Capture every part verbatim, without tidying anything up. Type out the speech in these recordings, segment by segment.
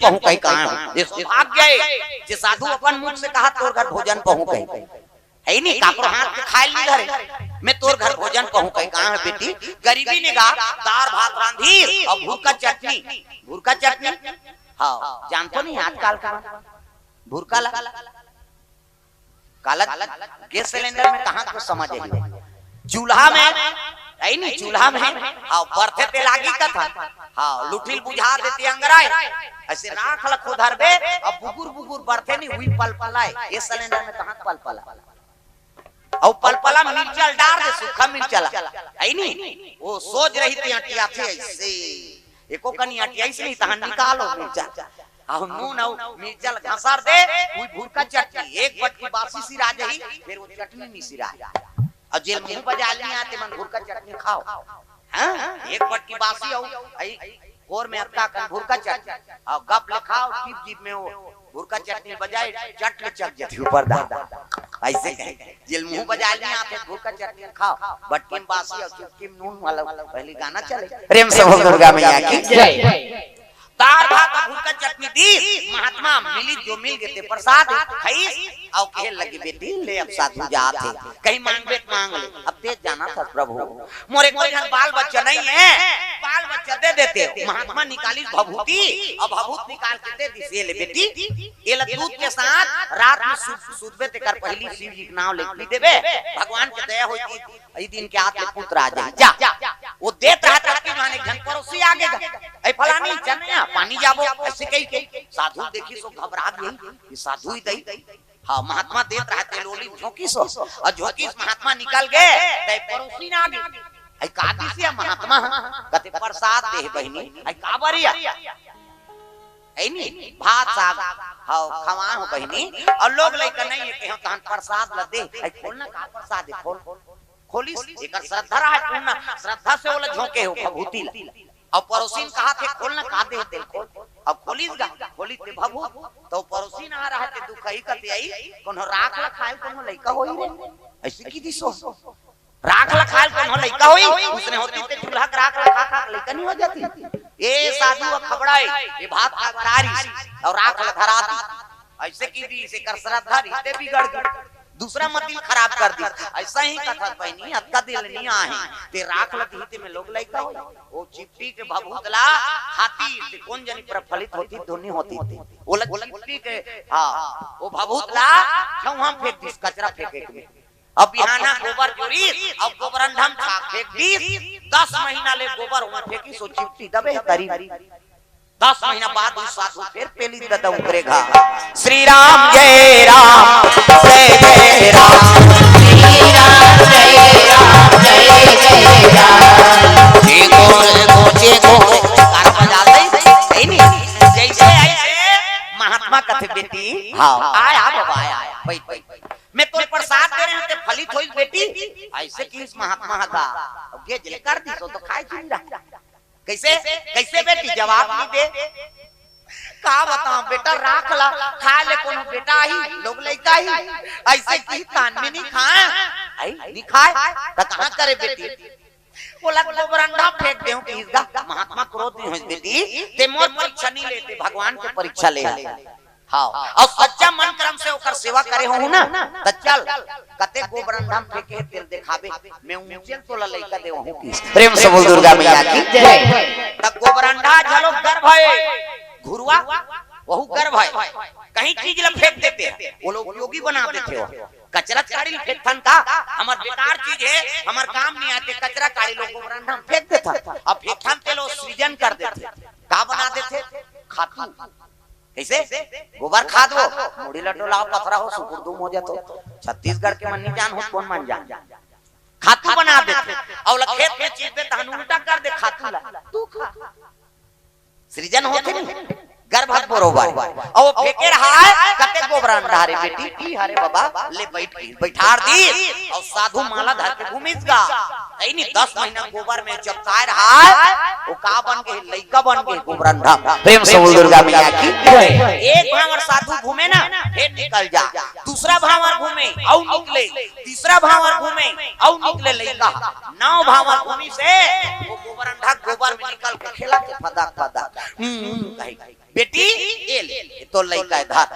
पहुँ कहि कहाँ हो? ये सौभाग्य हे, जे साधु अपन मुख से कहा, "तोर घर भोजन पहुँ कहि।" हे नहीं, काकरो हाथ के खाए नहीं धरे, "मैं तोर घर भोजन पहुँ कहि कहाँ हो बेटी?" गरीबी ने गा दार भात रांधी अउ भुरका चटनी, भुरका चटनी। हाँ, जानथो नहीं आजकल का भुरका ला? काला गैस सिलेंडर में कहाँ को समझ आही? चूल्हा में, हे नहीं, चूल्हा में, हाँ, बरथे ते लागी कथा, हाँ, लुठिल बुझा देती अंगराय, अइसे राख ल खोधरबे, अब बुगुर बुगुर बरथे नहीं, हुई पलपलाय, गैस सिलेंडर में कहाँ पलपला? अउ पलपला मिर्चा ल डार दे, सूखा मिर्चा ला, हे नहीं, वो सोच रही थी अंटियाथे अइसे, एको कनी अंटियाइस नहीं, तहन निकालो मिर्चा। अउ नून अउ मिर्चा ल घसर दे, उही भुरका चटनी, एक बटकी बासी सिरा जाही, फेर वो चटनी नहीं सिरा। अउ जेल मुँह बजा लिया, ते मन भुरका चटनी खाओ। हाँ, एक बटकी बासी अउ अई कोर में अतका कन भुरका चटनी, अउ गप ले खाओ, जीभ जीभ में वो भुरका चटनी बजाए, चट ले चक जथे ऊपर दा। अइसे कहे, जेल मुँह बजा लिया, ते भुरका चटनी खाओ, बटकी में बासी अउ चुटकी में नून वाला पहली गाना चले। प्रेम से बोल दुर्गा मैया की जय। दार भात अउ भुरका चटनी दीस, महात्मा मिलिस जो मिल गे ते प्रसाद खइस, अउ कहे लगे, "बेटी ले, अब साधु जात हे, कहीं मांगबे त मांग ले।" अब ते जानथस प्रभु, मोर एको झन बाल बच्चा नहीं हे, बाल बच्चा दे देते। महात्मा निकालिस भभूति, अउ भभूत निकाल के दे दीस, "ये ले बेटी, एला दूध के साथ रात में सुत-, सुतबे तेकर पहिली शिव जी के नाम ले पी देबे, भगवान के दया होई, ई दिन के आत ले पुत्र आ जाही, जा।" वो देत रहत रहत कि जाने एक झन पड़ोसी आगे गा, "ए फलानी, चल ना, पानी जाबो," अइसे कहि के। साधु देखिस, घबरा गे, ये साधु ही दई। हाँ, महात्मा देत रहत, लोली झोंकिस, अउ झोंकिस महात्मा निकल गे, ते पड़ोसी ना आगे। "अई का दीस या महात्मा?" कथे, "प्रसाद दे हे बहिनी।" "अई का बरिया?" हे नहीं, भात साग, हाँ, खवा हो बहिनी, अउ लोग लइका नहीं हे, कहे तहन प्रसाद ल दे, "अई खोल ना, का प्रसाद हे, खोल।" खोलिस, एकर श्रद्धा रहा पूर्ण, श्रद्धा से ओला झोंके हो भभूति ला। अउ पड़ोसिन कहा थे, "खोल ना, का दे हे तेल, खोल।" अउ खोलिस गा, खोलिस ते भभूत, तो पड़ोसिन आ रहा थे दुख ही कते आई, कोनो राख ला खाए, कोनो लइका होई रे, अइसे कहि दिस। राख ला खाए कोनो लइका होई, उसने होती ते चूल्हा के राख ला खा खा लइका नहीं हो जाती। ए साधु अखबड़ाई, ये भात खा तारी, अउ राख ला धरा दी। अइसे कहि दिस, एकर श्रद्धा रहिते बिगड़ गे, दूसरा मतिल खराब कर दिस। अइसा ही कथा बहिनी, अतका दिन नहीं आहे, ते राख ला दिही ते में लोग लइका होई। वो चिपटी के भभूत ला खाती, ते कोन जनी प्रफलित होती, धुनी होती। वो ला चिपटी के, हाँ, वो भभूत ला छौहा फेंक दिस, कचरा फेंके के। अब बिहाना गोबर जोरिस, अब गोबरंडम छाक फेंक दिस, दस महीना ले गोबर ओमा फेंकिस, ओ चिपटी दबे हे तरी। दस महीना बाद उ साधु फेर पेली ददा उकरे घा। श्री राम जय राम, जय जय राम। श्री राम जय राम, जय जय राम। जे को, जे को, जे को, कार बजा दे, सही नहीं? जइसे, जइसे महात्मा कथे, "बेटी, हाँ, आया बाबा, आया, आया, बैठ, बैठ, बैठ।" मैं तोर प्रसाद दे रहे हंव, ते फलित होइस बेटी। अइसे किहिस महात्मा ह गा, अब गेज ले कर दिस, ओ तो खाए चुन रहा। कइसे, कइसे बेटी जवाब नहीं दे? का बतावं बेटा, राख ला खाए ले कोनो बेटा ही, लोग लइका ही, अइसे किहिस तान में नहीं खाए, आई, नहीं खाए, त कहाँ करे बेटी? ओला गोबरंडा फेंक देहूं किहिस गा। महात्मा क्रोध नहीं होइस बेटी, ते मोर परीक्षा नहीं ले, ते भगवान के परीक्षा ले। हाँ, अउ सच्चा मन क्रम से ओकर सेवा करे होहू ना, त चल, कते गोबरंडा म फेंके हे तेला देखाबे, मैं ऊंचे ल तोला लइका देवहूं किहिस। प्रेम से बोल दुर्गा मैया की जय। त गोबरंडा झलो गर्भ हे, घुरुवा, वहू गर्भ हे, कहीं चीज ला फेंक देते हे, वो लोग उपयोगी बना देते हो। कचरा काड़ी ल फेंकथन का, हमर बेकार चीज हे, हमर काम नहीं आते, कचरा काड़ी ल गोबरंडा म फेंक देथन। अब फेंकथन तेला सृजन कर देथे, का बना देथे? खातू। कइसे? गोबर खाद वो, मुड़ी ल डोलाव, पथरा हो, सुकुर दुम हो जातो। छत्तीसगढ़ के मन नहीं जान हो, कोन मन जान? खातू बना देथे। अउ ओला खेत में छींच दे, तहन उल्टा कर दे खातू ला। तू खा। सृजन होथे नहीं, गर्भ बरोबर। अउ फेंके रहा हे, कते गोबरंडा रे बेटी, की हरे बाबा, ले बैठ, बैठार दिस, अउ साधु माला धर के घूमिस गा। अई नी, दस महीना गोबर में जब काय रहा, वो का बन गे? लइका बन गे, गोबरंधा। प्रेम से बोल दुर्गा मैया की। एक भांवर साधु घूमे ना, फिर निकल जा, दूसरा भांवर घूमे, अउ निकले, तीसरा भांवर घूमे, अउ निकले लइका। नौ भांवर घूमी से वो गोबरंधा गोबर में निकल के खेला के फदक फदक। हम्म, हम्म, कही, "बेटी, ये ले, ये तो लइका है, धर।"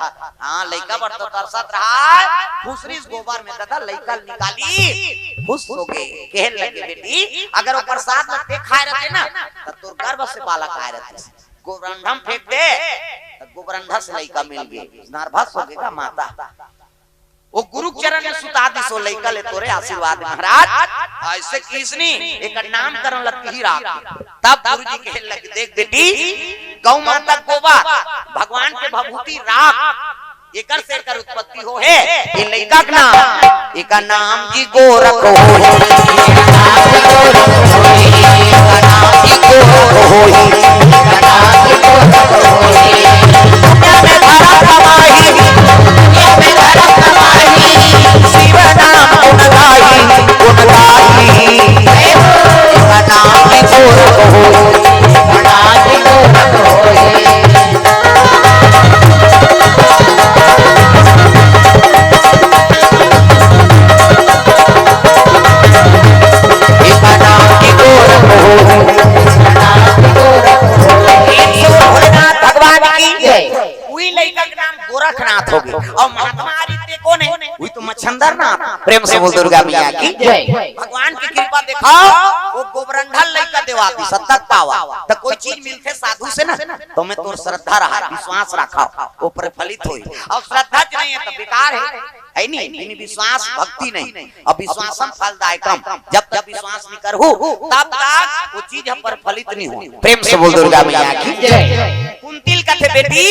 हाँ, लइका बर तो तरसत रहा, खुसरिस गोबर में, दादा, लइका निकाली, खुस हो गे, कहे लगे, "बेटी, अगर वो प्रसाद ल ते खाए रहते ना, त तोर गर्भ से बालक आए रहते।" गोबरंधा म फेंक दे, त गोबरंधा से लइका मिल गे, nervous हो गे का माता। वो गुरु के चरण में सुता दिस, वो लइका ले तोरे आशीर्वाद महाराज। अइसे किहिस नी, एकर नामकरण ल तिही राख। तब गुरु जी कहे लगे, "देख बेटी, गौ माता गोबर, भगवान के भभूति राख, एकर से एकर उत्पत्ति हो हे।" ये लइका के नाम, एकर नाम जी गोरख हो। भगवान की जय। उही लइका के नाम गोरखनाथ हो गे। अउ महात्मा आरित्य कोन हे? उही तो मच्छंदरनाथ। प्रेम से बोल दुर्गा मैया की जय। भगवान की कृपा देखव, वो गोबरंधा लइका देवा दिस, सतक पावा। त कोई चीज मिलथे साधु से ना, त ओमे तोर श्रद्धा रहा, विश्वास रखव, वो प्रफलित होही। अउ श्रद्धा च नहीं हे त बेकार हे, हे नी? बिन विश्वास भक्ति नहीं। अविश्वासम फलदायकम। जब तक विश्वास नहीं करहू, तब तक वो चीज हम पर फलित नहीं हो। प्रेम से बोल दुर्गा मैया की जय। कुंती ल कथे, "बेटी,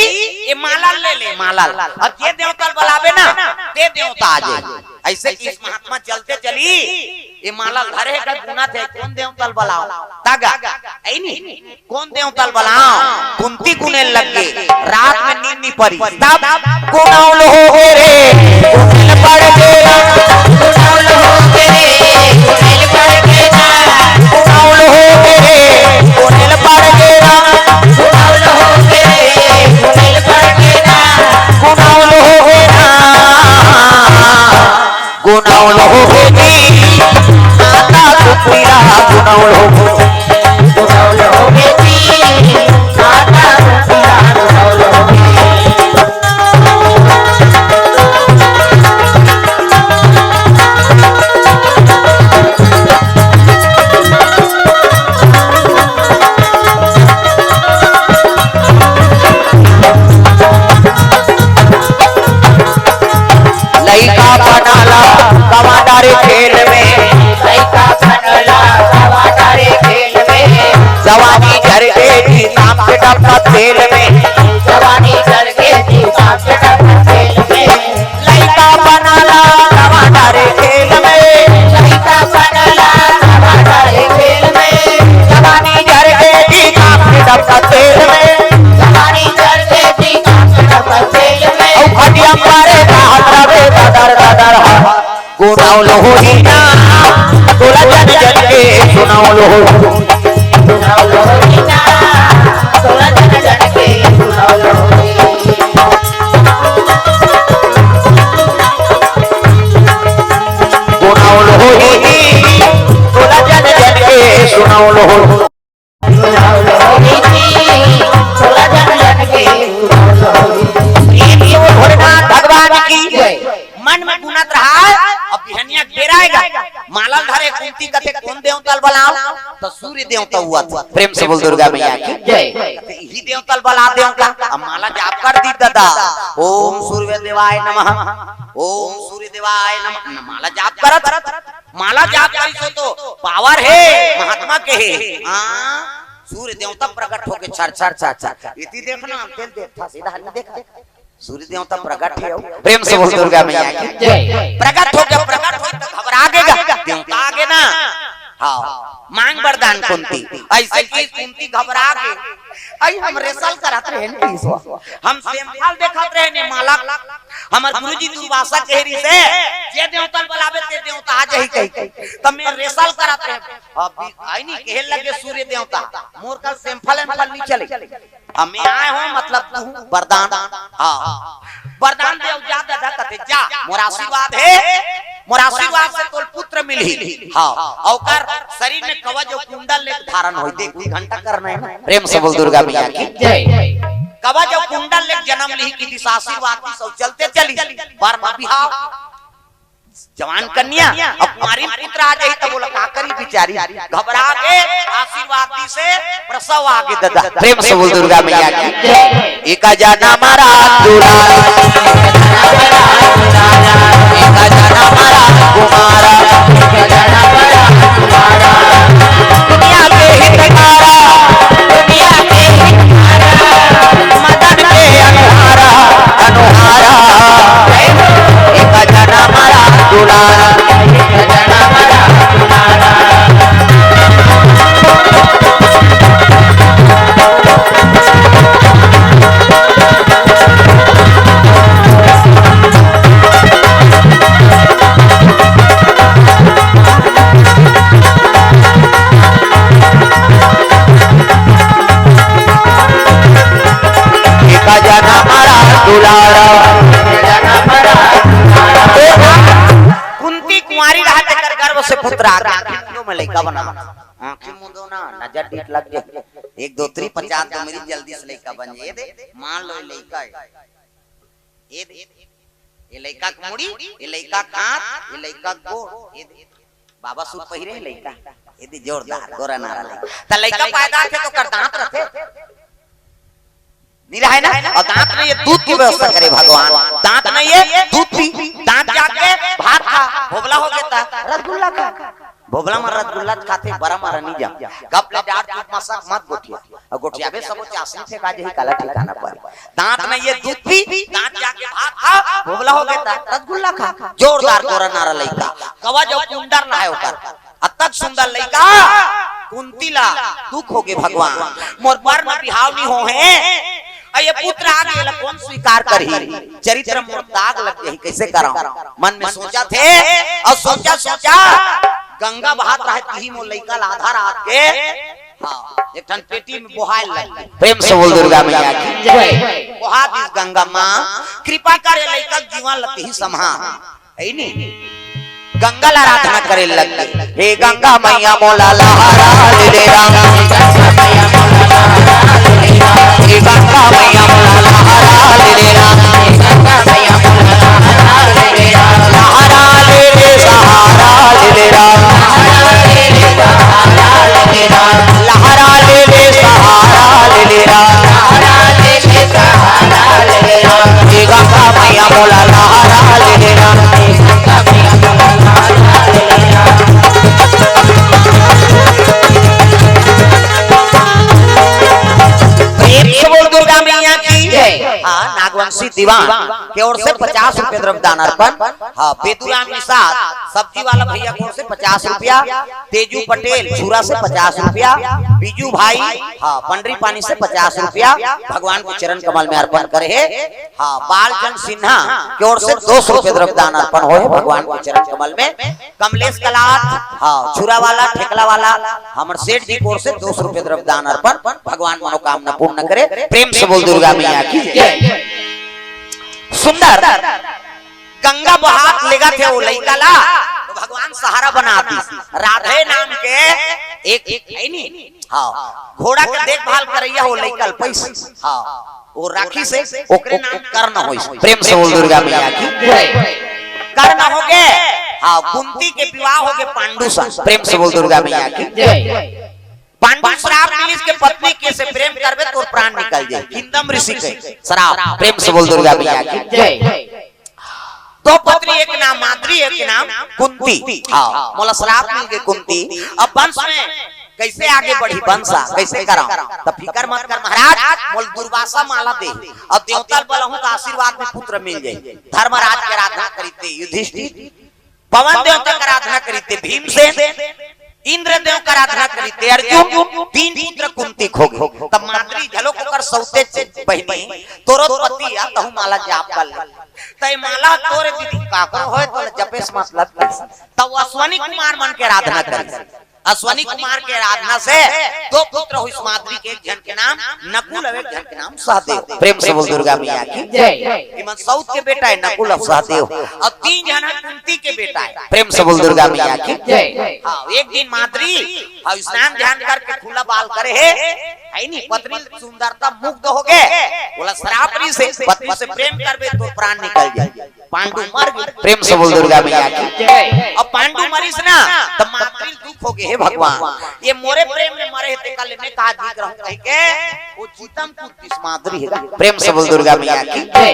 ये माला ले ले, माला ल। अब जे देवता ल बलाबे ना, ते देवता आ जाए।" अइसे किहिस महात्मा चलते चली, ये माला ल धरे हे का गुनथे, कोन देवता ल बलाव? तगा, हे नी? कोन देवता ल बलाव? कुंती गुने लग गे, रात में नींद नहीं परी। तब गुनौल हो गे रे, गुनौल पड़ गे रे, गुनौल हो गे रे, गुनौल पड़ गे रे, गुनौल हो गे रे, गुनौल पड़ गे रे, गुनौल हो गे रे, गुनौल पड़ गे रे, गुनौल हो गे रे। गुनौल हो गे जी, माता कुंती ला गुनौल हो गे। गुनौल हो गे जी, माता कुंती ला गुनौल हो गे। लइकापन ला गवा डारे खेल में, लइकापन ला गवा डारे खेल में, जवानी झर गे जी सांप के डब्बा तेल में, जवानी झर गे जी सांप के डब्बा तेल में, लइकापन ला गवा डारे खेल में, लइकापन ला गवा डारे खेल में, जवानी झर गे जी सांप के डब्बा तेल में, जवानी झर गे जी सांप के डब्बा तेल में। अउ खटिया मारे रहत हवे ददर ददर हा। गुनौल होही ना, तोला जन जन के सुनौल हो। गुनौल होही ना, तोला जन जन के सुनौल हो। गुनौल होही, तोला जन जन के सुनौल हो। भोलेनाथ भगवान की जय। मन में गुनत रहा, अब बिहनिया के बेरा आएगा, माला ल धरे कुंती कथे, "कोन देवता ल बलाव?" त सूर्य देवता हुआ था। प्रेम से बोल दुर्गा मैया की जय। कथे, "इही देवता ल बला देवता।" अब माला जाप कर दी दादा, "ओम सूर्य देवाय नमः, ओम सूर्य देवाय नमः।" न माला जाप करत, माला जाप करिस हो तो power हे, महात्मा के हे। हाँ, सूर्य देवता प्रकट होके छर, छर, छर, छर। इति देखना, हम तेल देखता, सीधा नहीं देखा। सूर्य देवता प्रकट हे, प्रेम से बोल दुर्गा मैया की जय। प्रकट होके, प्रकट हो तो घबरा गेगा, देवता आगे ना। हाँ, मांग वरदान कुंती। अइसे कि कुंती घबरा गे। अई हम रेसल करत रहे न ईश्वर। हम सेमफल देखत रहे ने मालक। हमर गुरुजी दुर्वासा कहे रिहिसे, "जे देवता ल बलाबे ते देवता आ जाही," कहि के। त मैं रेसल करत रहे। अभी आई नहीं कहे लगे सूर्य देवता, "मोर कल सेमफल एमफल नहीं चले।" अब मैं आए हों, मतलब तू वरदान, हाँ, वरदान दे, जा दादा कथे, "जा, मोर आशीर्वाद हे, मोर आशीर्वाद से तोल पुत्र मिलही।" हाँ, अउ ओकर शरीर में कवच अउ कुंडल ले धारण होई। देख, घंटा करना है ना। प्रेम से बोल दुर्गा मैया की। जय। कवच अउ कुंडल ले जन्म लिही कि दिस आशीर्वाद दिस अउ चलते चली बर म बिहाव। जवान कन्या, अब कुंवारी पुत्र आ जाही, तब बोला का करी बिचारी, घबरा के आशीर्वाद दिसे, प्रसव आगे दादा। प्रेम से बोल दुर्गा मैया की। एका जना मरा दुलारा, एका जना मरा कुमारा, दुनिया के हितकारा, दुनिया के हितकारा, मदन के अनुहारा, अनुहारा, एका जना मरा दुलारा। एका जना मरा दुलारा। कुंती कुंवारी रहा, तेकर गर्भ से पुत्र आ गया। आँखी मुंदो में लइका बना। आँखी मुंदो ना, नजर डीठ लग जाए। एक दो त्री पचास दो मेरी जल्दी से लइका बन जाए। ये दे, मान लो ये लइका है। ये दे, ये लइका के मुड़ी, ये लइका के हाथ, ये लइका के गोड़। ये दे, बाबा सूट पहिरे हे लइका। ये दे जोरदार, गोरा नारा लइका। त लइका पैदा होथे त ओकर दांत रथे। नहीं रहे ना? अउ दांत नहीं हे, दूध के व्यवस्था करे भगवान। दांत नहीं हे, दूध पी, दांत जाके भात खा, भोबला हो गे त रसगुल्ला खा। भोबला म रसगुल्ला खाथे, बरा म नहीं जा। गप ले डार चुप मसक मत गोठिया। अउ गोठियाबे सबो चासनी फेंका जाही, काला ठिकाना पर। दांत नहीं हे, दूध पी, दांत जाके भात खा, भोबला हो गे त रसगुल्ला खा। जोरदार गोरा नारा लइका। कवच अउ कुंडल रहे ओकर। अतक सुंदर लइका, कुंती ला दुख हो गे भगवान, मोर बर म बिहाव नहीं हो हे। अउ ये पुत्र आ गे, एला कोन स्वीकार करही? चरित्र मोर दाग लग जाही, कइसे करंव? मन में सोचथे, अउ सोचा सोचा गंगा बहत रहे, तिही मोर लइका ला आधा रात के, हाँ, एक ठन पेटी में बोहाय लग गे। प्रेम से बोल दुर्गा मैया की। जय। बोहा दिस गंगा माँ, कृपा करे लइका जीवन ल तिही संभाल। है नी? गंगा ला आराधना करे लग गे। हे गंगा मैया मोला लहरा ले ले राम। हे गंगा मैया मोला लहरा ले ले राम। लहरा ले ले सहारा ले ले राम। लहरा ले ले सहारा ले ले राम। हे गंगा मैया मोला लहरा ले ले राम। प्रेम से बोल दुर्गा मैया की। जय। हाँ, नागवंशी दीवान के ओर से पचास रुपए द्रव्य दान अर्पण। हाँ, बेदुराम निषाद सब्जी वाला भैया की ओर से पचास रुपया, तेजू पटेल छुरा से पचास रुपया, बीजू भाई, हाँ, पंडरी पानी से पचास रुपया भगवान के चरण कमल में अर्पण करे हे। हाँ, बालचंद सिन्हा के ओर से दो सौ रुपया द्रव्य दान अर्पण होय हे भगवान के चरण कमल में। कमलेश कलाथ, हाँ, छुरा वाला, ठेकला वाला, हमर सेठ जी के ओर से दो सौ रुपया द्रव्य दान अर्पण, भगवान मनोकामना पूर्ण करे। प्रेम से बोल दुर्गा मैया की जय। सुंदर गंगा बहात लेगथे ओ लइका ला, त भगवान सहारा बना दिस। राधे नाम के एक, एक है नी, हाँ, घोड़ा के देखभाल करइया हो लइका ल पइस, हाँ, ओ राखिस, ओकरे नाम कर्ण होइस। प्रेम से बोल दुर्गा मैया की जय। कर्ण हो गे, हाँ, कुंती के विवाह हो गे पांडु संग। प्रेम से बोल दुर्गा मैया की जय। पांडु श्राप मिलिस के पत्नी के से प्रेम करबे तोर प्राण निकल जाए। किंदम ऋषि के श्राप। प्रेम से बोल दुर्गा मैया की जय। दो पत्नी, एक नाम माद्री, एक नाम कुंती। हाँ, मोला श्राप मिल गे कुंती। अब वंश में कइसे आगे बढ़ही, वंश कइसे करंव? त फिकर मत कर महाराज, मोला दुर्वासा माला दे। अब देवता ल बलाहूं त आशीर्वाद में पुत्र मिल जाही। धर्मराज के आराधना करिस ते युधिष्ठिर, पवन देवता के आराधना करिस ते भीमसेन, इंद्रदेव कर आराधना करिस ते अर्जुन, तीन पुत्र कुंती खोगे। तब माद्री घलो ओकर सौतेच बहिनी, तोरो पति आ, तहूं माला जाप कर ले। तय माला तोरे दीदी काकरो होय तो जपेस मतलब। तब अश्वनी कुमार मन के आराधना करिस। अश्वनी कुमार के आराधना से दो पुत्र होइस माद्री के, एक झन के नाम नकुल अउ एक झन के नाम सहदेव। प्रेम से बोल दुर्गा मैया की। जय। इमन सौत के बेटा हे नकुल अउ सहदेव, अउ तीन झन कुंती के बेटा हे। प्रेम से बोल दुर्गा मैया की। जय। हाँ, एक दिन माद्री अउ स्नान ध्यान करके खुला बाल करे हे, हे नी, पत्नी सुंदरता मुग्ध होगे, ओला श्राप रिहिसे, पति से प्रेम करबे तो प्राण निकल जाय। पांडु मर गे। प्रेम से बोल दुर्गा मैया की। जय। अब पांडु मरिस ना, त माद्री ल दुख होगे, हे भगवान, ये मोरे प्रेम में मरे हे, तेकर ले मैं का जीत रहूं कहिके, वो चितम कुंती माद्री हे। प्रेम से बोल दुर्गा मैया की। जय।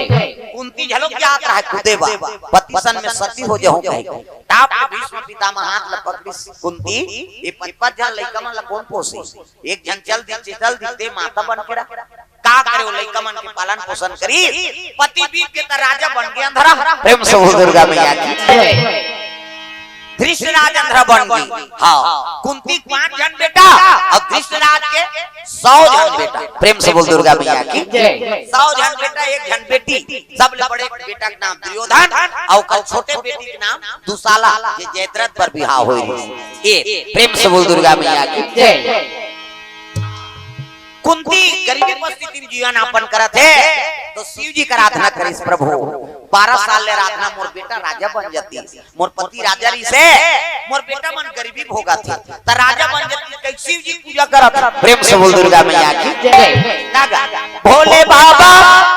कुंती घलो जात रहे कूदे बर, पति सन में सती हो जाहूं कहिके। टाप ले भीष्म पितामह हाथ ल पकड़िस कुंती, ये पचपन झन लइका मन ल कोन पोसी? एक झन चल दिस, चल दिस, ते माता बन के रह। का करे, वो लइका मन के पालन पोषण करिस। पति बीत गे त राजा बन गे अंधरा। प्रेम से बोल दुर्गा मैया की। जय। धृष्टराज अंधरा बन गे। हाँ, कुंती के पांच झन बेटा अउ धृष्टराज के सौ झन बेटा। प्रेम से बोल दुर्गा मैया की। जय। सौ झन बेटा, एक झन बेटी। सबले बड़े बेटा के नाम दुर्योधन अउ ओकर छोटे बेटी के नाम दुशाला, जे जयद्रथ बर बिहाव होय रिहिस। ए, प्रेम से बोल दुर्गा मैया की। जय। कुंती गरीबी परिस्थिति में जीवन यापन करत हे, तो शिव जी के आराधना करिस, प्रभु, बारह साल ले आराधना, मोर बेटा राजा बन जातिस, मोर पति राजा रिहिसे, मोर बेटा मन गरीबी भोगत हे, त राजा बन जातिस, कहिके शिव जी पूजा करत हे। प्रेम से बोल दुर्गा मैया की। जय। ना गा। भोले बाबा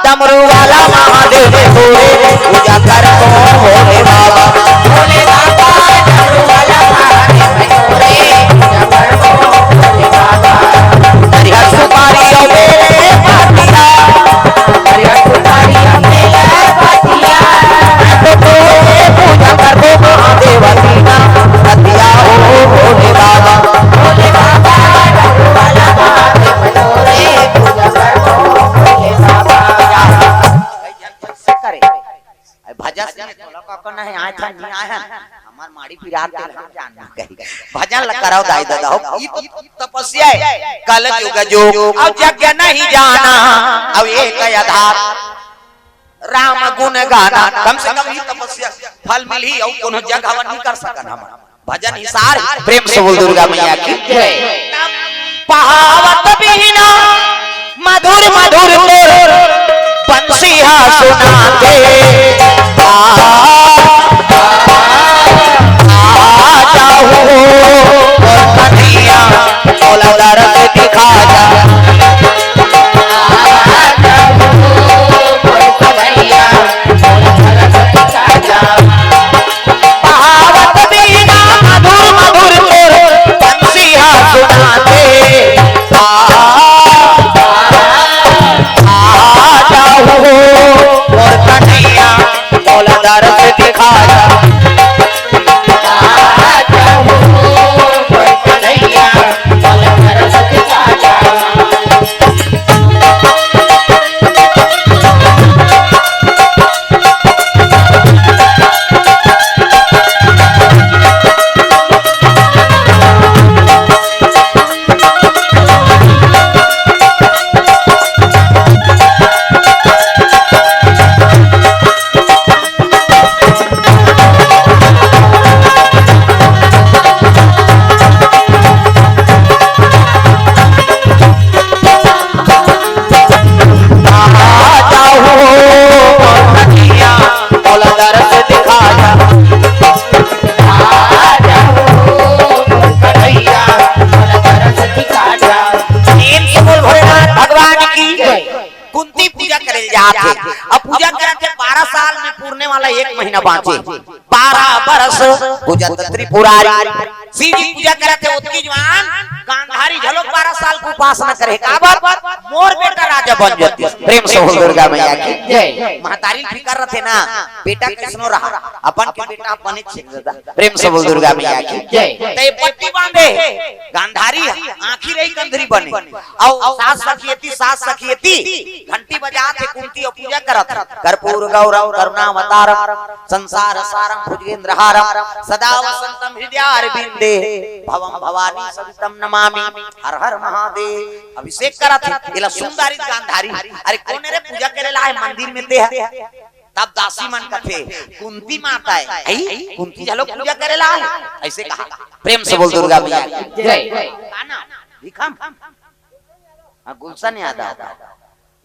डमरू वाला महादेव रे, पूजा कर तो भोले बाबा। भोले बाबा डमरू वाला महादेव रे, पूजा कर तो भोले बाबा। हरिहर सुपारी अउ बेल पतिया, हरिहर सुपारी अउ बेल पतिया। तो तोरे पूजा करबो महादेव दीना, पतिया हो भोले बाबा। भोले बाबा डमरू वाला महादेव रे, पूजा करबो भोले बाबा। करे। अरे भजन से तोला का, का नहीं आय था, नहीं आय हन। हमार माड़ी पिरात तेल हम जानना कही। भजन ल कराओ दाई ददा हो। ई तो तपस्या हे। कल जुग जोग अउ जग नहीं जाना, अउ एक आधार राम गुण गाना। कम से कम ई तपस्या फल मिलही, अउ कोनो जग हवन नहीं कर सकन हम। भजन हिसार, प्रेम से बोल दुर्गा मैया की। जय। पावत बिहना मधुर मधुर तोर बंसी हा सुनाथे। आ, आ, आ जाहू मोर कन्हैया, मोला दरस दिखा जा। आ जाहू मोर कन्हैया, मोला दरस दिखा जा। पावत बिहना मधुर मधुर तोर बंसी हा सुनाथे। आ, आ जाहू मोर कन्हैया, मोला दरस दिखा जा। आ जाहू मोर कन्हैया, मोला दरस दिखा जा। प्रेम से बोल भोलेनाथ भगवान की। कुंती पूजा करे जात हे। अब पूजा करत हे, बारह साल में पूरने वाला एक महीना बांचे। बारह बरस पूजत त्रिपुरारी। शिव जी पूजा करत हे, ओतकी जुवार गांधारी घलो बारह साल के उपासना करे। काबर? मोर बेटा राजा बन जातिस। प्रेम से बोल दुर्गा मैया की। जय। महतारी फिकर रथे ना, बेटा कइसनो रहा, अपन के बेटा अपने छीन लेता। प्रेम से बोल दुर्गा मैया की। जय। ते पट्टी बांधे, गांधारी आंखी रही कंधरी बने। अउ सास सखी एती, सास सखी एती, घंटी बजात हे कुंती अउ पूजा करत हे। कर्पूर गौरम करुणावतारम संसार सारम भुजगेंद्र हारम सदा वसंतम हृदयारविंदे। भवम भवानी सवितम नमामि। हर हर महादेव। अभिषेक करत हे, एला सुंदरी गांधारी। अरे कोन रे पूजा करे ला हे मंदिर में ते ह? तब दासी मन कथे, कुंती माता हे, आई कुंती घलो पूजा करे ला हे। ऐसे कहा। प्रेम से बोल दुर्गा मैया की जय। का नाम? भिखम। हाँ, गुलशन यादव।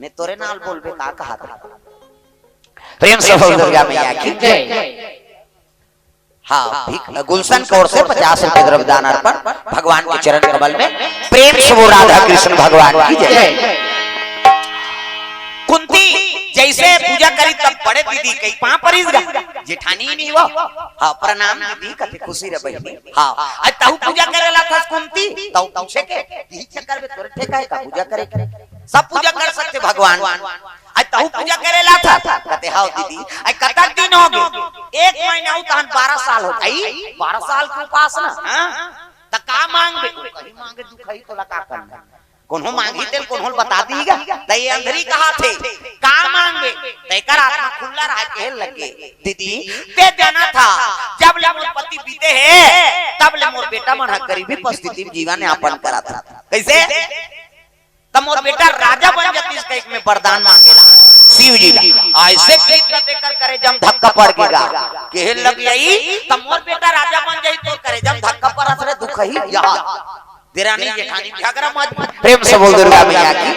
मैं तोरे नाल बोलबे का कहा था? प्रेम से बोल दुर्गा मैया की जय। हाँ, भिख-, गुलशन की ओर से पचास रुपए द्रव्य दान अर्पण भगवान के चरण कमल में। प्रेम से बोल राधा कृष्ण भगवान की जय। कुंती जैसे पूजा करी तब बड़े दीदी कही पाँव परिस गा। जेठानी नहीं वो। हाँ, प्रणाम दीदी कथे खुशी रह बहिनी। हाँ, आज तहु पूजा करे ला थस कुंती, तहु पूछे के, यही चक्कर में तोरे ठेका है का पूजा करे के? सब पूजा कर सकते भगवान। आज तहु पूजा करे ला था, कथे हाव दीदी। आज कतक दिन हो गए? एक महीना हो तहन बारह साल हो गई। बारह साल के उपासना, हाँ? त का मांगबे? कहीं मांगे दुख ही तोला का करना। कोनो मांगी तेल कोनो बता दीगा। त ये अंधरी कहा थे, का मांगबे? त एकर आत्मा खुला रहा कहे लगे, दीदी, ते जाना था, जब ले मोर पति बीते हे, तब ले मोर बेटा मन ह गरीबी परिस्थिति में जीवन यापन करा था। कैसे? त मोर बेटा राजा बन जातिस कहिके मैं वरदान मांगे ला शिव जी ला। ऐसे कहिके तेकर करेजा म धक्का पड़ गे गा। कहे लग जाई, त मोर बेटा राजा बन जाही, तोर करेजा म धक्का पड़त रे दुखही। यहाँ देरानी जेठानी झगरा मत। प्रेम से बोल दुर्गा मैया की।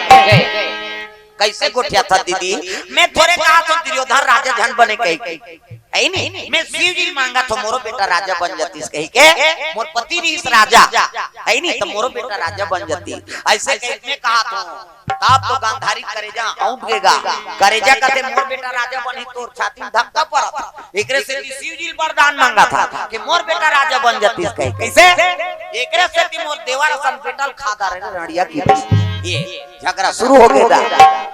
कैसे गोठिया था दीदी? मैं थोरे कहा था दुर्योधन राजा झन बने कही। है नी? मैं शिव जी मांगा तो मोरो बेटा राजा बन जातिस कही के, मोर पति रहिस राजा, है नी? तो मोरो बेटा राजा बन जातिस। ऐसे कही मैं कहा तो, तब तो गांधारी करेजा अउंट गे गा। करेजा कथे मोर बेटा राजा बनही, तोर छाती में धक्का पड़त। एकरे सेती शिव जी वरदान मांगा था कि मोर बेटा राजा बन जातिस कही। कैसे? एकरे सेती मोर देवर असन बेटा ल खा डारे रंड़िया की। ये झगरा शुरू हो गे गा।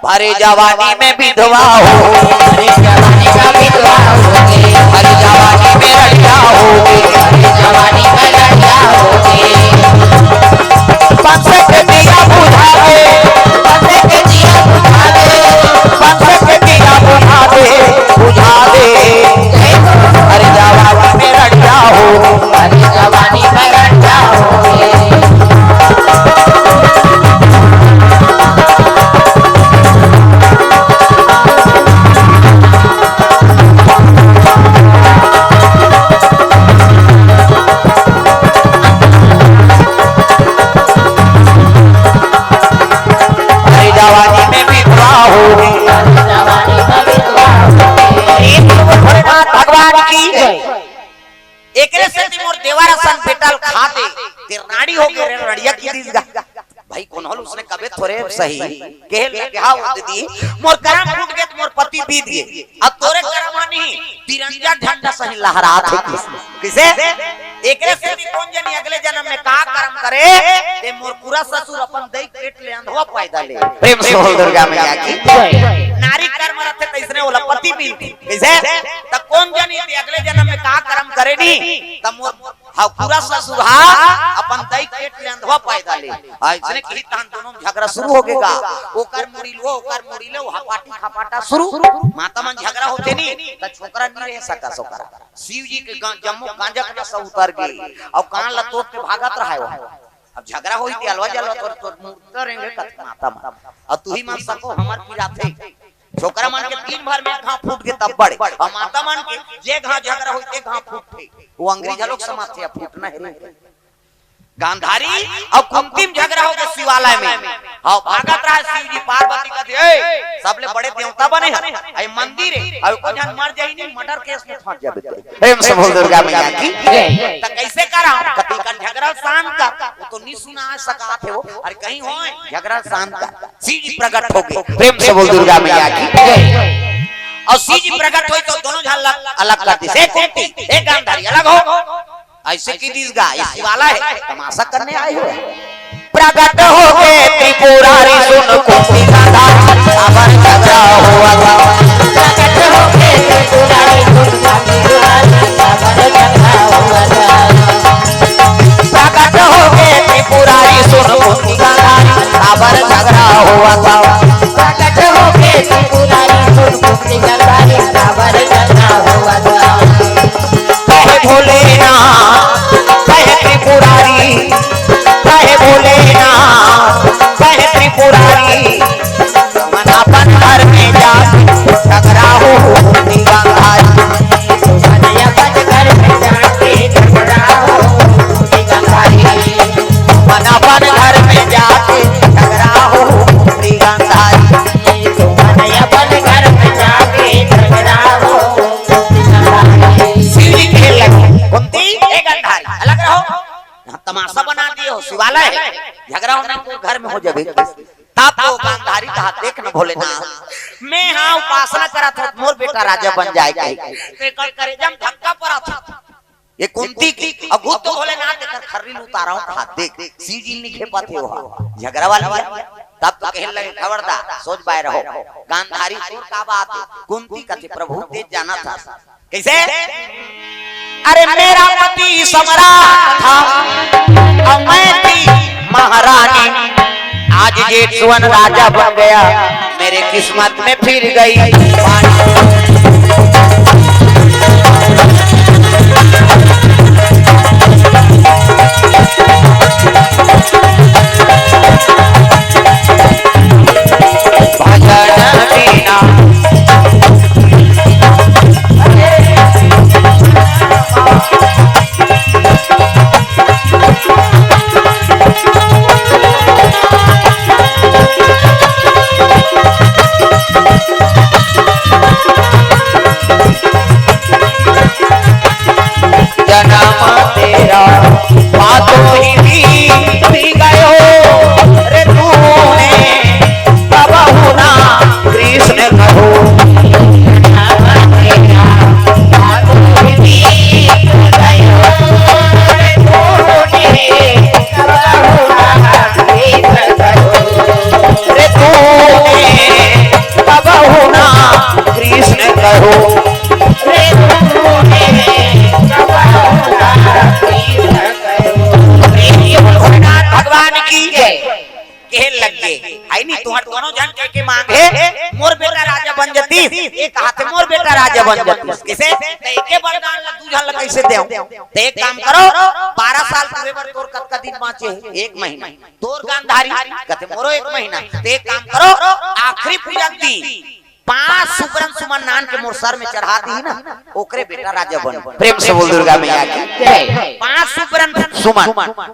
भरी जवानी में विधवा हो, भरी जवानी में विधवा हो, भरी जवानी में रंड़िया हो, भरी जवानी में रंड़िया हो। पंच के दिया बुझा दे, पंच के दिया बुझा दे, पंच के दिया बुझा दे, बुझा दे। भरी जवानी में रंड़िया हो, भरी जवानी में रंड़िया हो। भरी जवानी में विधवा हो। भोलेनाथ भगवान की। एकरे सेती मोर देवर असन बेटा ल खा दे, ते रांड़ी हो गे रे, रंड़िया की दिस गा। भाई कोनो ल उसने कबे थोरे सही, कहे लगे, "हाँ वो दीदी, मोर करम फूट गे, मोर पति बीत गे, अब तोरे करम ह नहीं, तिरंगा झंडा सही लहरात हे।" किस-, किसे? एकरे सेती कोन जनी अगले जनम में का करम करे, ते मोर पूरा ससुर अपन दई पेट ले अंधवा पैदा ले। प्रेम से बोल दुर्गा मैया की। नारी कर्म रथे तइसने ओला पति मिलथे। कइसे? त कोन जनी ते अगले जनम में का करम करे नी, त मोर, हाँ, पूरा ससुर हा अपन दई पेट ले अंधवा पैदा ले। हाँ, अइसने कही तहन दोनों में झगरा शुरू हो गे गा। ओकर मुड़ी लो, ओकर मुड़ी लो, हपाटी खपाटा शुरू। माता मन झगरा होथे नी, त छोकरा नी रह सकस ओकरा। शिव जी के गा-, जम्मो गांजा के नशा उतर गे, अउ कान ला तोप के भागत रहे वो। अब झगरा होही ते अलवा जलवा तोर, तोर मुर्दा रेंगे कथे माता मन। अउ तुही मन सको हमर पिराथे। छोकरा मन के दिन भर में घाव फूट गे तब बड़े। अउ माता मन के जे घाव झगरा होही ते घाव फूटथे। वो अंगरी घलोक समाथे, अब फूटना हे रे। गांधारी अउ कुंती म झगरा हो गे शिवालय में। हाँ, भागत रहे शिव जी, पार्वती कथे, "ए, सबले बड़े देवता बने हे, ए मंदिर हे, अउ एको झन मर जाही नहीं, murder case में फंस जाबे।" प्रेम से बोल दुर्गा मैया की। त कइसे करंव? कथे एकर झगरा ल शांत कर। वो तो नी सुना सकत हे वो। अरे कहीं होय, झगरा ल शांत कर। शिव जी प्रकट हो गे। प्रेम से बोल दुर्गा मैया की। अउ शिव जी प्रकट होय त दोनों झन अलग, अलग कर दिस। ए कुंती, ए गांधारी, अलग हो। अइसे कहि दिस गा, ये शिवालय हे, तमाशा करने आए हो। प्रकट हो गे त्रिपुरारी सुन कुंती गांधारी, काबर झगरा होवत हे। प्रकट हो गे त्रिपुरारी सुन कुंती गांधारी, काबर झगरा होवत हे। प्रकट हो गे त्रिपुरारी सुन कुंती गांधारी, काबर झगरा होवत हे। प्रकट हो गे त्रिपुरारी सुन कुंती गांधारी, काबर झगरा होवत हे। कहे भोलेनाथ, कहे त्रिपुरारी लड़ाई, झगड़ा होना तो घर में हो जाबे। तब तो गांधारी कहा, "देख न भोलेनाथ, मैं हाँ उपासना करत हूँ, मोर बेटा राजा बन जाए के, तो एकर करेजा में धक्का परत हे।" ये कुंती के, अउ खुद तो भोलेनाथ एकर खर्री ल उतारा हूँ, कहा, "देख, शिव जी नहीं खेपत हे, वो झगड़ा वाली है।" तब तो कहे लगे, "खबरदार, सोच बाय रहो, गांधारी तोर का बात हे?" कुंती कथे, "प्रभु, तें जानत हस।" कैसे? "अरे, मेरा पति सम्राट था और मैं थी महारानी। आज जेठ सुवन राजा बन गया, मेरे किस्मत में फिर गई पानी।" भजन बिना जन्म तेरा बातों ही बीत गयो रे तूने, कबहु ना कृष्ण कहो। रे तूने कबहु ना कृष्ण कहो। भगवान की जय। कहे लग गे, "है नी, तुहर दोनों झन के, के मांग हे, मोर बेटा राजा बन जतिस, ये कहा थे मोर बेटा राजा बन जतिस।" कैसे? तो एके वरदान ला दू झन ला कैसे देव? तो एक काम करो, बारह साल पूरे बर तोर कतका दिन बांचे हे? एक महीना। तोर गांधारी, कथे मोरो एक महीना। तो एक काम करो, आखिरी पूजा के दिन पांच सुबरन सुमन लान के मोर सर में चढ़ा दिही ना, ओकरे बेटा राजा बन। प्रेम से बोल दुर्गा मैया की जय। पांच सुबरन सुमन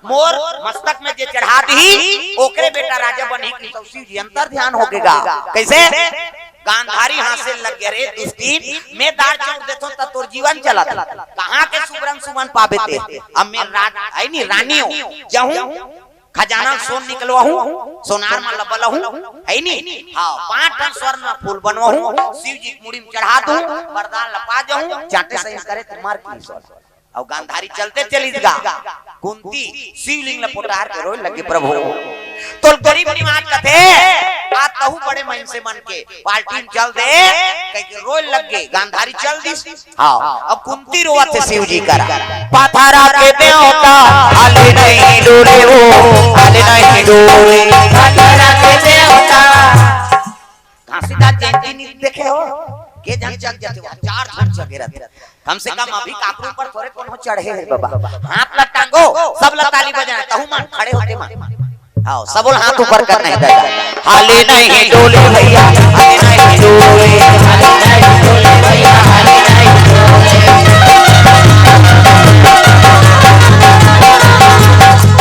मोर मस्तक में जे चढ़ा दिही, ओकरे बेटा राजा बनही। कि तो शिव जी अंतर ध्यान हो गे गा। कैसे? गांधारी हांसे लग गे, "रे दुष्टिन, मैं दार चौंक देथों त तोर जीवन चलत, कहां के सुबरन सुमन पाबे तें? अब मैं राज, है नी, रानी हूं, जहूं खजाना सोन निकलवाहूं, सोनार म लबलहूं, है नी? हाँ, पांच ठन स्वर्ण फूल बनवाहूं, शिव जी के मुड़ी में चढ़ा दूं, वरदान ल पा जाहूं, चांटे सही करे त मर की सोन।" अउ गांधारी चलते चलिस गा। कुंती शिवलिंग ल पोटार के रोए लगे, "प्रभु, तोर गरीब निवाज कथे, आज तहू बड़े मइनसे मन के पार्टी में चल दे," कहिके रोए लग गे। गांधारी चल दिस। हाँ, अब कुंती रोवत हे शिव जी करा। "पथरा के देवता हाले नहीं डोले वो, हाले नहीं डोले।" पथरा के देवता। घासीदास जयंती नहीं देखे हो? के झन जग जाते हो, चार झन जगे रहते। कम से कम अभी काकरू पर थोरे कोनो चढ़े हे बाबा। हाथ ला टांगो, सब ला ताली बजाना, तहू मन खड़े होके मन। हाँ, सब बोल हाथ ऊपर करना हे दादा। हाले नहीं डोले भैया, हाले नहीं डोले, हाले नहीं डोले भैया, हाले नहीं डोले।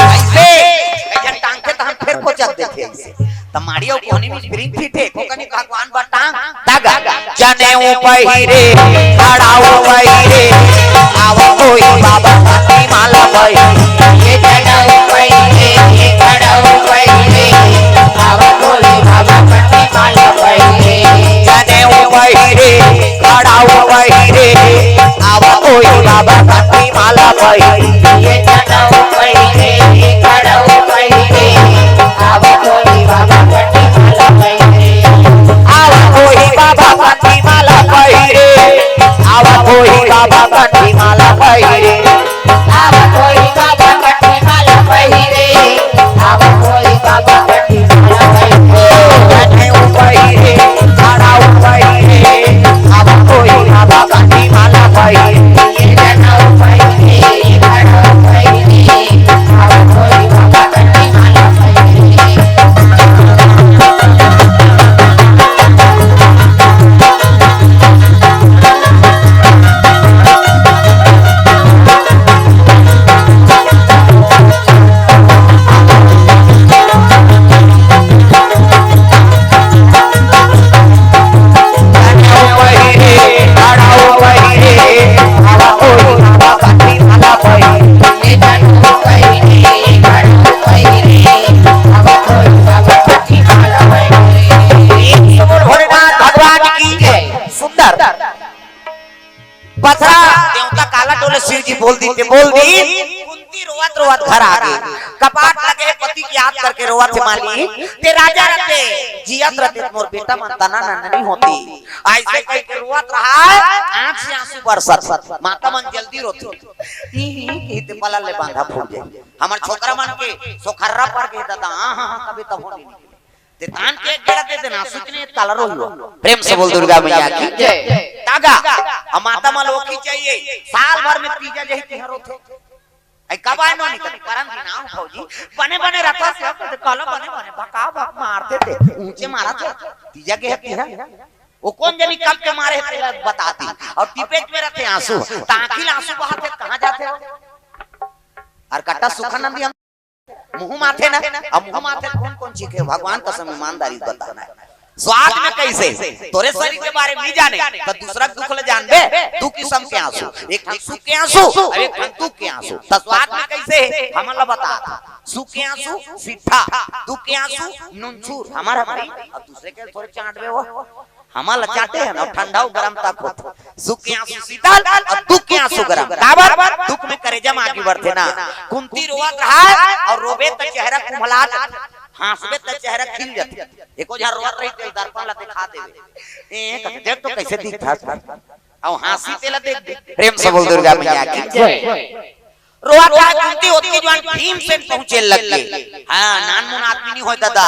ऐसे, ऐसे टांग के तो हम फिर को जब देखे ऐसे। त माड़ी अउ कोहनी में spring fit हे, कोकनी भगवान बर टांग धागा। जनेऊ पहिरे, खड़ाऊ पहिरे, आवा कोई बाबा पति माला पहिरे। ये जनेऊ पहिरे, ये खड़ाऊ पहिरे, आवा कोई बाबा पति माला पहिरे। जनेऊ पहिरे, खड़ाऊ पहिरे, आवा कोई बाबा पति माला पहिरे। ये जनेऊ पहिरे, ये खड़ाऊ पहिरे, आवा कोई बाबा कंठी माला पहिरे। आवा कोई बाबा कंठी माला पहिरे। आवा कोई बाबा कंठी माला पहिरे। आवा कोई बाबा कंठी माला पहिरे। आवा कोई बाबा कंठी माला पहिरे। जनेऊ पहिरे, खड़ाऊ पहिरे। आवा कोई बाबा पथरा देवता काला टोले शिव जी बोल दी, ते बोल दी। कुंती रोवत रोवत घर आ गई। कपाट लगे हे, पति के याद करके रोवत हे, मालिक, ते राजा रहते, जियत रहते, मोर बेटा मन तना नन्नी होती। ऐसे कह के रोवत रहा है, आंख से आंसू बरसत। माता मन जल्दी रोती। ही, ही, ही, कहते पलल ले बांधा फूट जाए। हमर छोकरा मन के सोखर्रा पर के दादा, हाँ, हाँ, हाँ, कभी तब होनी नहीं। ते तान के एक गेड़ा दे देना, सुचने काला रोहियो। प्रेम से बोल दुर्गा मैया की जय। तागा, हम माता मन ओखी चाहिए, साल भर में तीजा जही तिहार होथे। ऐ कब आए नो निकल, परन दिन आओ भौजी, बने बने रखा से, अब तो काला बने बने, बका बक मार देते, ऊंचे मारा थे, तीजा के है तिहार। वो कौन जनी कब के मारे हे, तेला बता दी। और टिपेच में रहते आंसू, ताकि आंसू बहाते, कहाँ जाते हो? और कट्टा सुखानंदी हम मुंह माथे ना, अब मुंह माथे कौन कौन चीखे? भगवान कसम ईमानदारी बताना है। स्वाद में कैसे? तोरे शरीर के बारे में नहीं जाने, तो दूसरा के दुख ले जानबे। दू किस्म के आंसू, एक ठन सुख के आंसू और एक ठन दुख के आंसू। तो स्वाद में कैसे है? हमन ला बता। सुख के आंसू सीधा, दुख के आंसू नुनछूर। हमार हमारी, अब दूसरे के थोड़े चाटबे हो। हमन ला चाटे है ना, ठंडा अउ गरम तक होत। सुख के आंसू शीतल अउ दुख के आंसू गरम। काबर? दुख में करेजा में आगी बढ़थे ना। कुंती रोवत रहा अउ रोबे त चेहरा कुम्हला जाथे, हांसबे त चेहरा खिल जाथे। एको झन रोवत रही तेल दर्पण ला दिखा देवे, ए, कथे, देख तो कैसे दिखत हस। अउ हांसी तेला देख दे। प्रेम से बोल दुर्गा मैया की जय। रोवत रहा कुंती, ओतकी जुवान भीमसेन पहुंचे लग गे। हाँ, नानमुन आदमी नहीं होय दादा।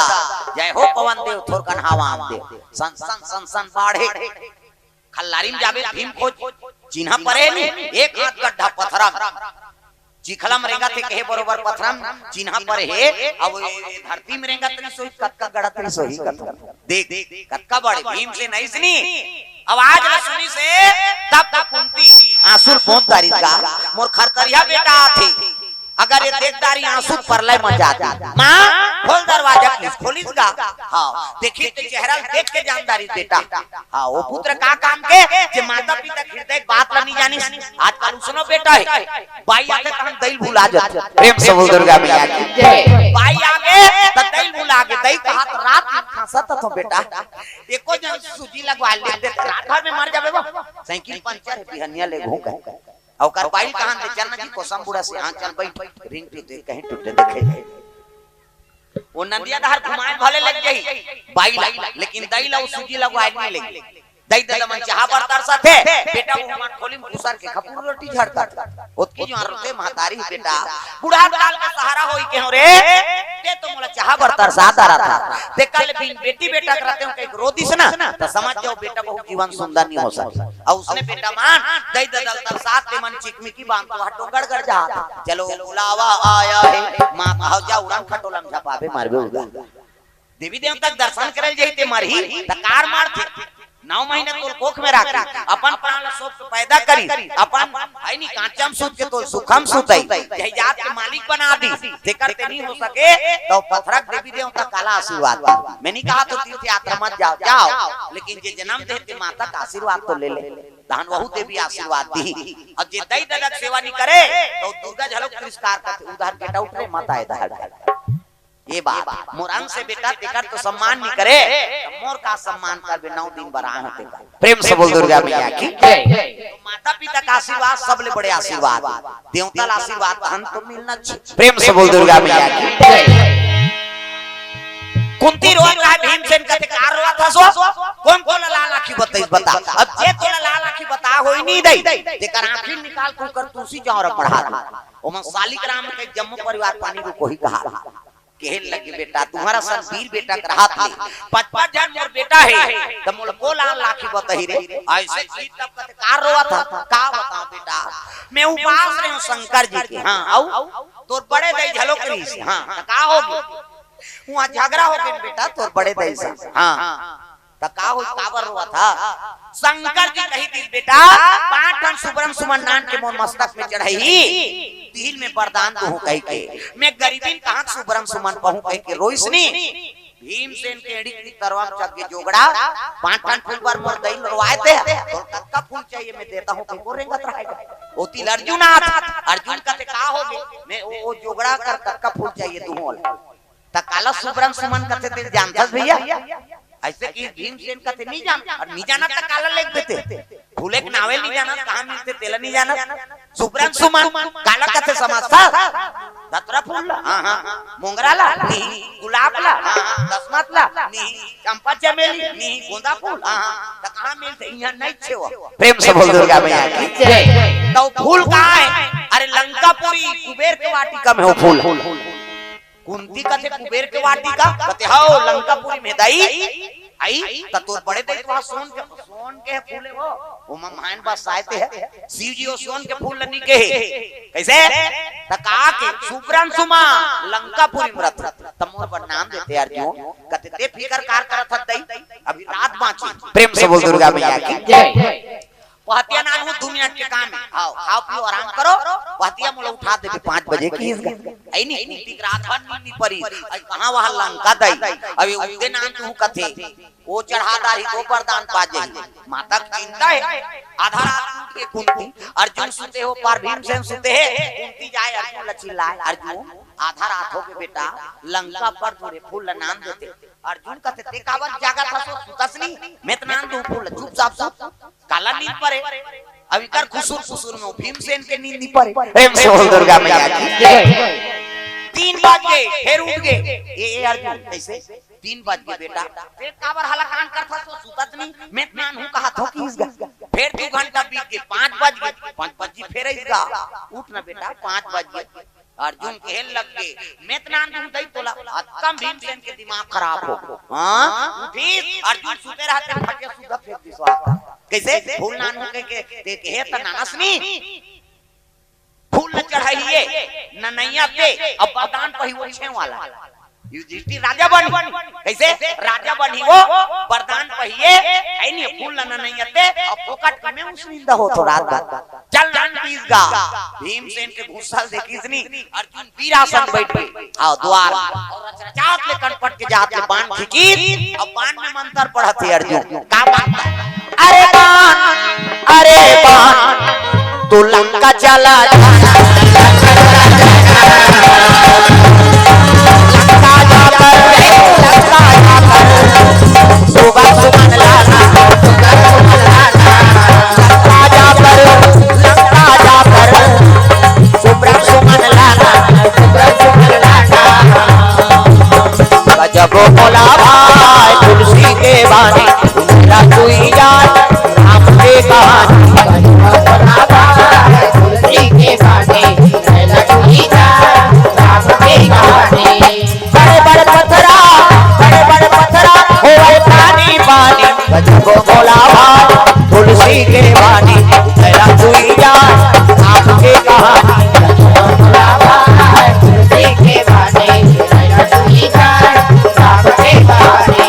जय हो पवन देव, थोरकन हवा आन देव। सन सन सन सन बाढ़े। खल्लारी में जाबे भीम खोज, चिन्हा परे नी, एक हाथ गड्ढा पथरा में। चिखला में रेंगत हे कहे बरोबर पथरा में चिन्हा परे हे, अब ए, ए धरती में रेंगत नहीं सोही, कतका गड़त नहीं सोही, कतका। देख, कतका बड़े भीमसेन अइसनी। अब आज ल सुनिस हे, तब तक कुंती आंसू ल पोंछ डारिस गा, मोर खरतरिया बेटा आथे। अगर ये देख डारी आंसू परलय म जाती। माँ, खोल दरवाजा, किस खोलिस गा? हाँ, देखी ते चेहरा ल देख के जान डारिस बेटा। हाँ, वो पुत्र का काम के, जे माता पिता के हृदय के बात ल नहीं जानिस। आजकल उसनो बेटा हे, बाई आथे त हम दई ल भुला जाथे। प्रेम से बोल दुर्गा मैया की जय। बाई आगे त दई ल भुला गे, दई कहा त रात में खांसत हथों बेटा। एको झन सूजी लगवा ले, देख, रात भर में मर जाबे वो। साइकिल पंचर हे, बिहनिया लेगहूं कहे। अउ ओकर बाई कहां दे, चल ना जी, कोसम बूढ़ा से, हाँ, चल बैठ, रिंग टूटे, कहीं टूटे देखे। वो नंदिया डहर घुमाए भले लग जाही, बाई ला, लेकिन दई ला वो सूजी लगवाए नहीं लगी। दई ददा मन चाहा बर तरसथे, बेटा वो हमार खोली में घुसर के खपुर रोटी झड़ता। ओतकी जुवान रोथे महतारी बेटा, बुढ़ा काल का सहारा होई के हो रे, ते तो मोला चाहा बर तरसा डारथा। ते कल बिन बेटी बेटा के रहते हो, कहीं रो दिस ना, तो समझ जाओ बेटा बहुत जीवन सुंदर नहीं हो सके। अउ उसने बेटा मन दई ददा ल तरसात ते मन चिकमिकी बांध तो हटो गड़गड़ जात। चलो बुलावा आया है, माँ कहो जा उड़न खटोला में झपाबे मारबे उड़न। देवी देवता के दर्शन करे जाही ते मरही, त कार मारथे। नौ महीना तोल कोख में राखी, अपन प्राण ला सोख के पैदा करी, अपन है नी कांचम सूत के तोल सुखम सुतई, जय जात के मालिक बना दी। तेकर ते नहीं हो सके, तो पथरक देवी देवता काला आशीर्वाद दी। मैं नहीं कहा तो तीर्थ यात्रा मत जाओ, जाओ, लेकिन जे जन्म दे ते माता का आशीर्वाद तो ले ले। तहन वहू देवी आशीर्वाद दी। अब जे दई ददा के सेवा नहीं करे, तो दुर्गा झलक तिरस्कार करते, उधर get out रे, मत आए इधर। ये बात, मोर अंश हे बेटा, तेकर तो सम्मान नहीं करे, तो मोर का सम्मान करबे, नौ दिन बर आए हों तेकर। प्रेम से बोल दुर्गा मैया की जय। तो माता पिता का आशीर्वाद सबले बड़े आशीर्वाद, देवता ला आशीर्वाद तहन तो मिलना चाहिए। प्रेम से बोल दुर्गा मैया की जय। कुंती रोवत रहा, भीमसेन कथे, "का रोवत हस वो? कोन तोला लाल आँखी बताइस, बता।" अब जे तोला लाल आँखी बता होई नहीं दई, तेकर आँखी निकाल के ओकर तुलसी जौंरा पढ़ा दे। ओमन सालिक राम के जम्मो परिवार पानी रुकोही कहा। कहे लगे, "बेटा, तुम्हारा सन वीर बेटा के रहत ले, पचपन झन मोर बेटा हे, त मोला को लाल आँखी बताही रे?" ऐसे चीज तब कथे, "का रोवत हस?" "का बताओं बेटा, मैं उपास रहे हूँ शंकर जी के।" "हाँ, अउ तोर बड़े दई झलक रहिस।" "हाँ, त का हो गे?" "उहाँ झगड़ा हो गे बेटा तोर बड़े दई से।" "हाँ, त का होइस, काबर रोवत हस?" "शंकर जी कही दिस बेटा, पांच ठन सुबरन सुमन लान के मोर मस्तक में चढ़ाही, तिही ल मैं वरदान दूहूं कहिके, मैं गरीबी म कहां सुबरन सुमन पाहूं कहिके रोइस नी।" भीमसेन के एड़ी के तरवा म चघ गे जोगड़ा, "पांच ठन फूल बर मोर दई ल रोवाए ते, तोला कतका फूल चाहिए मैं देता हूं," कहिके रेंगत रहे। ओती ल अर्जुन आत, अर्जुन कथे, "का हो गे?" "मैं ओ, ओ जोगड़ा कर कतका फूल चाहिए दूहूं ओला।" त काला सुबरन सुमन कथे ते जानथस भैया? ऐसे कि भीमसेन कथे नहीं जान, अउ नहीं जानत त काला लिख देते। फूले के नावे ल नहीं जानस, कहाँ मिलथे तेला नहीं जानस। सुबरन सुमन काला कथे समझथस? धतूरा फूल ला, हाँ हाँ। मोंगरा ला नहीं, गुलाब ला, हाँ हाँ। दसमत ला नहीं, चंपा चमेली नहीं, गोंदा फूल, हाँ हाँ। त कहाँ मिलथे? इहाँ नहीं छेवा। प्रेम से बोल दुर्गा मैया की। जय। त फूल कहाँ हे? अरे लंकापुरी कुबेर के वाटिका में हे वो फूल। कुंती कथे कुबेर के वाटिका, कथे हव लंकापुरी में दई। अई त तोर बड़े दई तो सोन के, सोन के फूल हे वो, ओमा मायन बसाए ते हे। शिव जी वो सोन के फूल ल नी कहे। कइसे? त कहा के सुबरन सुमन लंकापुरी में रथे, त मोर बर नाम देते अर्जुन। कथे ते फिकर काबर करत हस दई, अभी रात बाँचे। प्रेम से बोल दुर्गा मैया की। जय। पहतिया नानहूँ, दू मिनट के काम हे। हव, खाव पियो, आराम करो। पहतिया मोला उठा देबे पाँच बजे किहिस गा। अई नहीं, कुंती के रात भर नींद नी परी। अई कहाँ वहाँ लंका दई। अभी उदे नानहूँ कथे, वो चढ़ा डारही तो वरदान पा जाही। माता के चिंता हे। आधा रात उठ के कुंती, अर्जुन सुते हे पार, भीमसेन सुते हे। कुंती जाए अर्जुन ल चिल्लाए, अर्जुन आधा रात होगे बेटा, लंका पर तोरे फूल ल नाम देते। अर्जुन कथे ते काबर जागत हस, सुतस नहीं? मैं त नान दूँ फूल ल, चुपचाप सुत। काला नींद परे। अब इकर खुसुर खुसुर में वो भीमसेन के नींद नहीं परे। प्रेम से बोल दुर्गा मैया की। जय। तीन बज गे, फेर उठ गे। ए, ए अर्जुन, कइसे? तीन बज गे बेटा। ते काबर हलाकान करत हस, सुतस नहीं? मैं त नानहूँ कहत हों किहिस गा। फेर दू घंटा बीत गे, पाँच बज गे, पाँच बज गे फेर अइस गा। उठ ना बेटा, पाँच बज गे। अर्जुन कहे लग गे, मैं त नान दूँ दई तोला, अतका म भीमसेन के दिमाग खराब हो। हाँ? उठिस, अर्जुन सुते रहते, फटिया सुद्धा फेंक दिस वहाँ। कइसे? फूल नानहूँ कहे के, ते कहे त नानस नहीं। फूल ल चढ़ाही, ननइया ते, अब वरदान पही वो छेवाला। युधिष्ठिर राजा बनही। कइसे? राजा बनही वो, वरदान पही, अई नहीं, फूल ल ननइया ते, अब फोकट के मैं उसनिंदा होथों रात भर। चल नान दिस गा। भीमसेन के गुस्सा ल देखिस नहीं, अर्जुन वीरासन बइठ गे। हव, दुवार में। अउ रचरचात ले कनपट के जात ले बाण खींचिस, अब बाण में मंतर पढ़त हे अर्जुन। का बाण? अरे बाण, अरे बाण, तू लंका चला जा। लंका जाकर, लंका जाकर, सुबरन सुमन लाना, सुबरन सुमन लाना। लंका जाकर, लंका जाकर, सुबरन सुमन लाना, सुबरन सुमन लाना। गजब बोला भाई तुलसी के बानी, मेरा तू ही जान राम के कहानी। गजब बोला भाई तुलसी के बानी, मेरा तू ही जान राम के कहानी। बड़े बड़े पथरा, बड़े बड़े पथरा, होवय पानी पानी। गजब बोला भाई तुलसी के बानी, मेरा तू ही जान राम के कहानी। गजब बोला भाई तुलसी के बानी, मेरा तू ही जान राम के कहानी।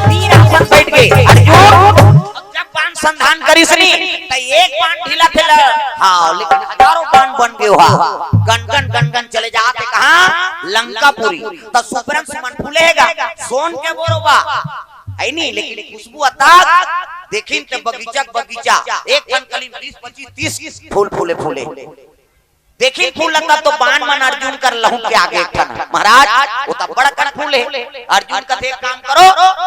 वीरासन बइठ गे अर्जुन। जब बाण संधान करिस नी, त एक बाण ढीला थे ल, हाँ, लेकिन हजारों बाण बन गे हा। गनगन, गनगन चले जात हे कहाँ? लंकापुरी। त सुबरन सुमन फूले हे गा, सोन के बोरो बा। अई नहीं, लेकिन खुशबू अतक, देखिन ते बगीचा के बगीचा, एक ठन कली म बीस, पच्चीस, तीस फूल फूले, फूले। देखिन फूल ल तब तो बाण मन अर्जुन कर लहुट के आगे एक ठन हे। महाराज, वो त बड़कन फूल हे। अर्जुन कथे, एक काम करो,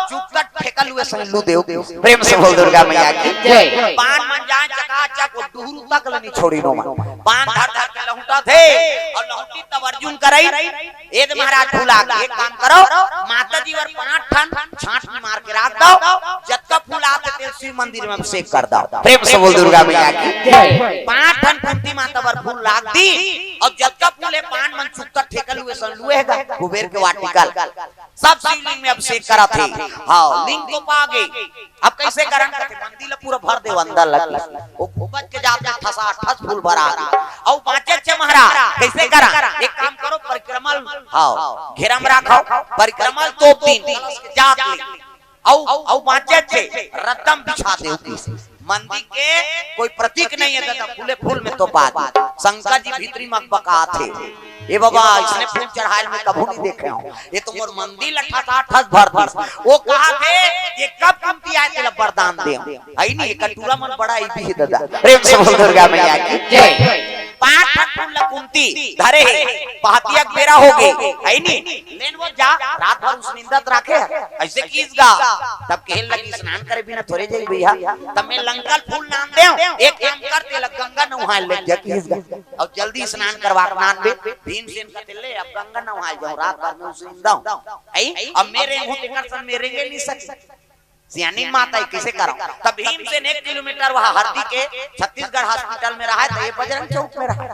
चुपकट ठेका लुए संग लू देव। प्रेम से बोल दुर्गा मैया की। जय। बाण मन जाए चकाचक, वो डुहरू तक ल नी छोड़िन ओमन। बाण धर धर के लहुटत हे, अउ लहुटिस तब अर्जुन करइस, ए दे महाराज फूल आगे, एक काम करो, माता जी बर पांच ठन छांट मार के राख दव, जतका फूल आथे तेला शिव मंदिर में अभिषेक कर दव। प्रेम से बोल दुर्गा मैया की। जय। पांच ठन कुंती माता बर फूल राख दिस, अउ जतका फूल हे बाण मन चुपकट ठेका लुए सन लुए हे गा, कुबेर के वाटिका ल। सब शिवलिंग में अभिषेक करत हे। हाँ, लिंग तो पा गे। अब कइसे करन? कथे मंदिर ल पूरा भर देव अंदर लगी। वो घूमत के जात हे, ठसा ठस फूल भरा गे। अउ बाँचेच हे महाराज, कइसे करन? एक काम करो, परिक्रमा ल, हाँ, घेरा म राखव, परिक्रमा ल तोप दिन, कलश के जात ले। अउ, अउ बाँचेच हे, रद्दा म बिछा देव किसे। मंदिर के कोई प्रतीक नहीं हे दादा, फूले फूल में तोपा दे। शंकर जी भीतरी म अकबकात हे। ए बाबा, अइसने फूल चढ़ाय ल मैं कभू नहीं देखे हँव। ये तो मोर मंदिर ल ठसाठस भर दिस। वो कहत हे, ये कब कुंती आय, तेला वरदान देव। हइ नहीं, ये कटोरा मन बड़ा इबी हे दादा। प्रेम से बोल दुर्गा मैया की। जय। पांच ठन फूल ला कुंती धरे हे, पहातिया के बेरा होगे, हे नी? लेन वो जा, रात भर उसनिंदत राखे हे, अइसे किहिस गा। तब कहे लगिस, स्नान करे बिना थोरे जाई भइया, तब मैं लंका ल फूल नान देंव, एक काम कर, तेला गंगा नहाय ले जा, किहिस गा। अउ जल्दी स्नान करवा के नानबे। भीमसेन कथे, ले, अब गंगा नहाय जांव, रात भर में उसनिंदंव। हे, अब मैं रेंगहूं तेकर संग मैं रेंगे नइ सकंव। सियानी माता हे, कइसे करंव? तब भीमसेन एक किलोमीटर वहां हरदी के छत्तीसगढ़ हॉस्पिटल में रहय, त ये बजरंग चौक में रहय।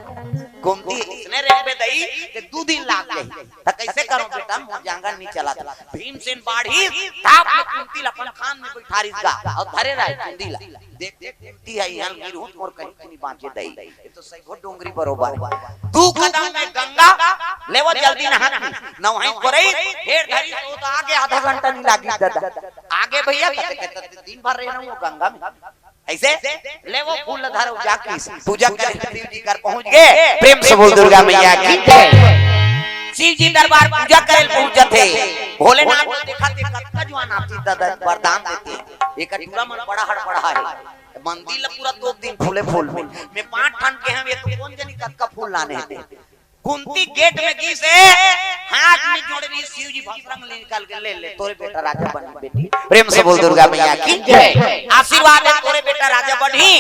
कुंती अइसने रेंगबे दई, के दू दिन लाग जाही। त कइसे करंव बेटा, मोर जांगर नइ चलत। भीमसेन बाढ़िस, ताप में कुंती ल अपन खांध में बइठारिस गा, अउ धरे रहय चुंदी ला। देख, देख, कुंती हे, इहां गिरहूं त मोर कहीं नइ बांचे दई। ये तो सइघो डोंगरी बरोबर हे। दू कदम में गंगा, ले वो जल्दी नहा, नहाय कोरई, फेर धरिस, वो तो आगे आधा घंटा नइ लागिस ददा। आगे भइया, कथे, कथे, दिन भर रेंगेंव वो गंगा में। अइसे, ले वो फूल धरव जाके, पूजा करे शिव जी कर पहुंच गे। प्रेम से बोल दुर्गा मैया की जय। शिव जी दरबार पूजा करे पहुंचत हे। भोलेनाथ देखथे, कतका जुवान आथे ददा, वरदान देथे। एक टूरा मन बड़ा हड़बड़ाय हे। मंदिर ला पूरा दू दिन फूले फूल में। मैं पांच ठन केहेंव, ये तो कोन जनी कतका फूल लाने हे। कुंती गेट में गिस हे, हाथ में जोड़े रहिस, शिव जी बजरंग ले निकाल के, ले, ले, तोरे बेटा राजा बनही बेटी। प्रेम से बोल दुर्गा मैया की जय। आशीर्वाद हे, तोरे बेटा राजा बनही।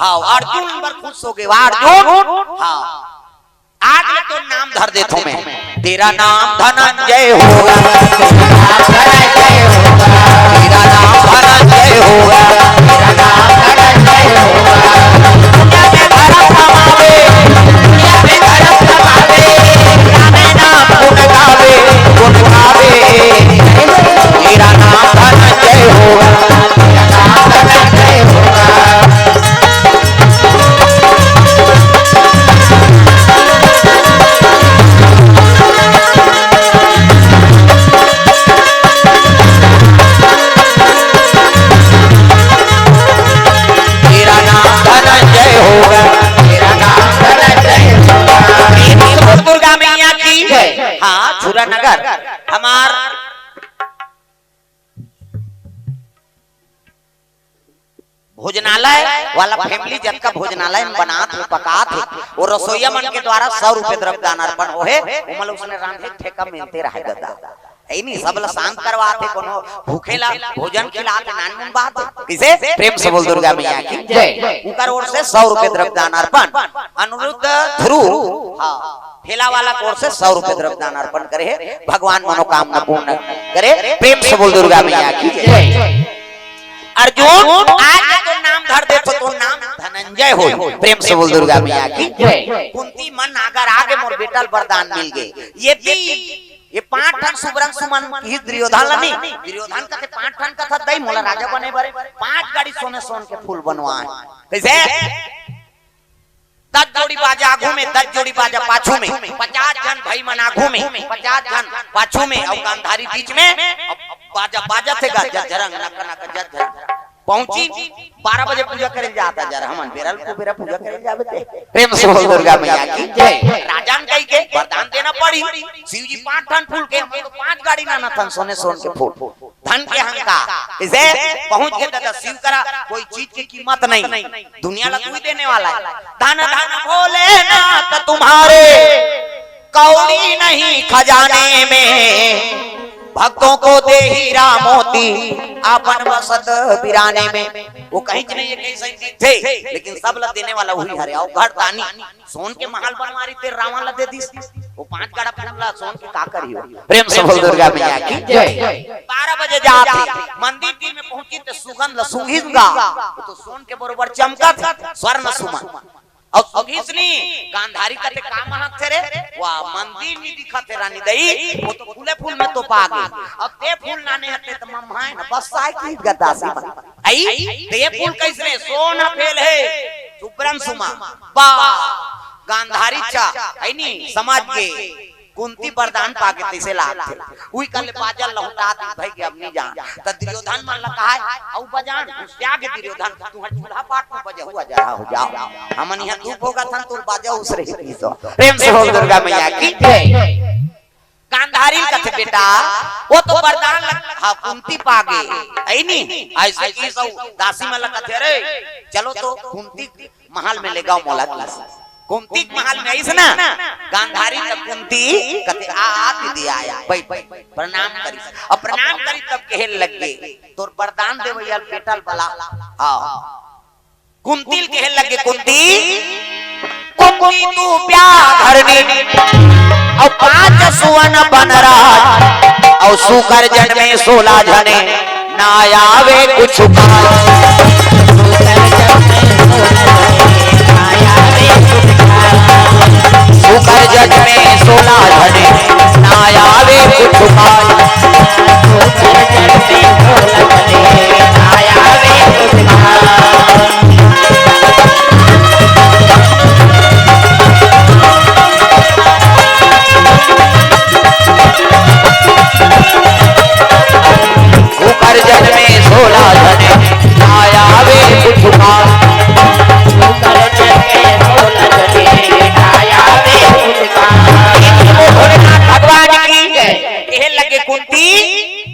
हां, अर्जुन बर खुश होगे, वाह अर्जुन। हां, आज ले तोर नाम धर देथंव मैं, तेरा नाम धनंजय होगा, तेरा नाम धनंजय होगा। दुनिया में धरम कमावे, दुनिया में धरम कमावे, रामे नाम गुण गावे, गुण गावे। तेरा नाम धनंजय होगा, तेरा नाम धनंजय होगा। तेरा नाम धनंजय होगा, तेरा नाम धनंजय होगा। प्रेम से बोल दुर्गा मैया की जय। हां, छुरा नगर हमार भोजनालय वाला फैमिली जतका भोजनालय में बनात हे, पकात हे, वो रसोइया मन के द्वारा सौ रुपये द्रव्य दान अर्पण होहे, ओमन ल उसने रांधे ठेका मिलते रहे ददा। हे नी, सब ल शांत करवात हे, कोनो भूखे ला भोजन खिलात हे, नानमुन बात हे। कइसे? प्रेम से बोल दुर्गा मैया की जय। उनकर ओर से सौ रुपये द्रव्य दान अर्पण। अनिरुद्ध ध्रुव, हां, ठेला वाला के ओर से सौ रुपये द्रव्य दान अर्पण करे हे, भगवान मनोकामना पूर्ण करे। प्रेम से बोल दुर्गा मैया की जय। अर्जुन, आज ले तोर नाम धर देथंव, तोर नाम धनंजय होही। प्रेम से बोल दुर्गा मैया की जय। कुंती मन अगर आगे मोर बेटा ल वरदान मिल गे, ये ती, ये पांच ठन सुबरन सुमन किहिस दुर्योधन ल नी, दुर्योधन कथे पांच ठन कथस दई, मोला राजा बने बर पांच गाड़ी सोने सोन के फूल बनवाय। कइसे? दस जोड़ी बाजा आगू में, दस जोड़ी बाजा पाछू में, पचास झन भई मन आगू में, पचास झन पाछू में, अउ गांधारी बीच में। अब बाजा बाजथे गा, जझरंग, नक, नक, जझरंग। पहुंचिन, बारह बजे पूजा करे जात हे जरा, हमन बेरा ल कुबेरा पूजा करे जाबे ते। प्रेम से बोल दुर्गा मैया की जय। राजा ल कहिके वरदान देना पड़ही, शिव जी पांच ठन फूल के, हमन तो पांच गाड़ी लानथन सोने सोन के फूल। धन के हंकार। कइसे? पहुंच गे ददा शिव करा, कोई चीज के कीमत नहीं, दुनिया ला तू ही देने वाला हे। धन धन भोलेनाथ तुम्हारे, कौड़ी नहीं खजाने में, भक्तों को दे हीरा मोती, आपन बसत बिराने में। वो कहीं नहीं हे, कहीं सही थे, लेकिन सब ला देने वाला वही हरे। अउ घर दानी, सोन के महल बनवा रहिस ते रावण ला दे दिस। वो पांच गाड़ा फूल ला सोन के का करियो? प्रेम से बोल दुर्गा मैया की जय। बारह बजे जात हे, मंदिर तीर में पहुंचिस ते सुगंध ला सूंघिस गा, वो तो सोन के बरोबर चमकत, स्वर्ण सुमन। अउ सूंघिस नी, गांधारी कथे का महकथे रे? वाह, मंदिर नइ दिखत हे रानी दई, वो तो फूले फूल में तोपा गे। अब ते फूल लाने हते त मम्हाय न बस साय की गद्दासी मन। अई, ते फूल कइसने? सोन ह फेल हे, सुब्रन सुमा। बा, गांधारी चा, अई नी, समझ गे। कुंती बरदान पाके तइसे लागथे। उही कहले बाजा लहुटा दी भई के अब नइ जान। त दुर्योधन मन ल कहय, अउ बजान, हुसिया गे दुर्योधन, तुंहर चूल्हा पाट में बजहू अजरहा हो जाव। हमन इहां धूप भोगत हन, तोर बाजा उसरे ही पीसो। प्रेम से बोल दुर्गा मैया की जय। गांधारी ल कथे, "बेटा, वो तो बरदान ल, हां, कुंती पागे, अई नी?" अइसे किहिस दासी मन ल कथे, "अरे, चलो तो कुंती महल में लेगव मोला।" कुंती के महल में आइस ना, गांधारी त कुंती कथे, "आ, आ दीदी, आया, बैठ, बैठ, प्रणाम करिस।" अब प्रणाम करिस तब कहे लगे, "तोर वरदान देवइया बेटा ल बला।" हाँ, कुंती ल कहे लगे, "कुंती, कुंती तू ब्याह हरनी, अउ पांच सुवन बनराज, अउ सुकर जन में सोला झने ना आवे कुछु काज।" सुकर जन में सोला झने ना आवे कुछु काज। सुकर जन में सोला झने ना आवे कुछु काज। भोलेनाथ भगवान की जय। कहे लगे, "कुंती,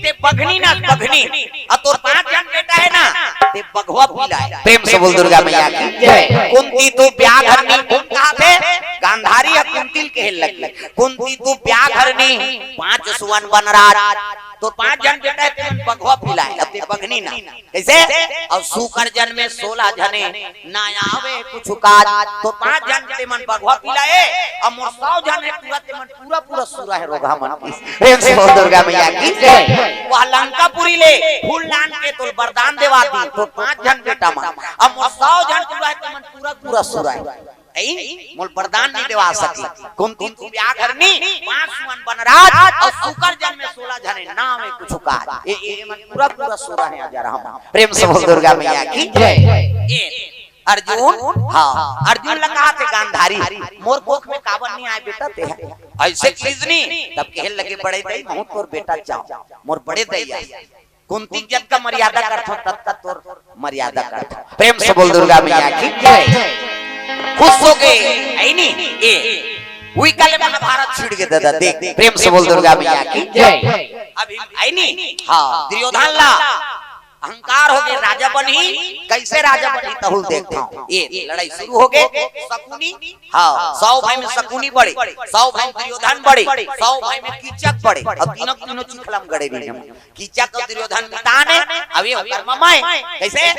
ते बघनी ना, बघनी, अउ तोर पांच झन बेटा हे ना, ते बघवा पिलाय।" प्रेम से बोल दुर्गा मैया की जय। "कुंती तू ब्याह हरनी।" कुंती कहाथे? गांधारी ह कुंती ल कहे लगे, "कुंती तू ब्याह हरनी, पांच सुवन बनराज, तोर पांच झन बेटा हे, ते बघवा पिलाय, अउ ते बघनी ना।" कइसे? "अउ सुकर जन में सोला झने ना आवे कुछु काज।" तोर पांच झन ते मन बघवा पिलाय, अउ मोर सौ झन हे पूरा, ते मन पूरा पूरा सुरा हे रोगहा मन की। प्रेम से बोल दुर्गा मैया की जय। वह लंकापुरी ले फूल लान के तोल वरदान देवा दी, तोर पांच झन बेटा मन, अउ मोर सौ झन पूरा हे, ते मन पूरा पूरा सुरा हे। अई, मोल वरदान नइ देवा सके। कुंती तू ब्याह हरनी, पांच सुवन बनराज, अउ सुकर जन में सोला झने ना आवे कुछु काज। ए, ए, ए मन पूरा पूरा सुरा हे, अजर हम। प्रेम से बोल दुर्गा मैया की जय। ए, अर्जुन, हाँ, अर्जुन ल कहाथे गांधारी, "मोर कोख में काबर नइ आय बेटा ते?" अइसे कहिस नी, तब कहे लगे, "बड़े दई, महूं तोर बेटा जांव, मोर बड़े दई आय।" कुंती के जतका मर्यादा करथंव, ततका तोर मर्यादा करथंव। प्रेम से बोल दुर्गा मैया की जय। खुश होगे, अई नी? ए, उही काले महाभारत छिड़ गे दादा, देख, प्रेम से बोल दुर्गा मैया की जय। अभी, अई नी? हाँ, दुर्योधन ला अहंकार होगे, राजा बनही, कइसे राजा बनही, तहू ल देखथंव। ए, लड़ाई सुरू होगे, सकुनी, हाँ, सौ भाई में सकुनी बड़े, सौ भाई में दुर्योधन बड़े, सौ भाई में कीचक बड़े, अउ तीनों, तीनों चिखला म गड़े रहिन। कीचक अउ दुर्योधन मितान हे, अभी ओकर ममा हे। कइसे?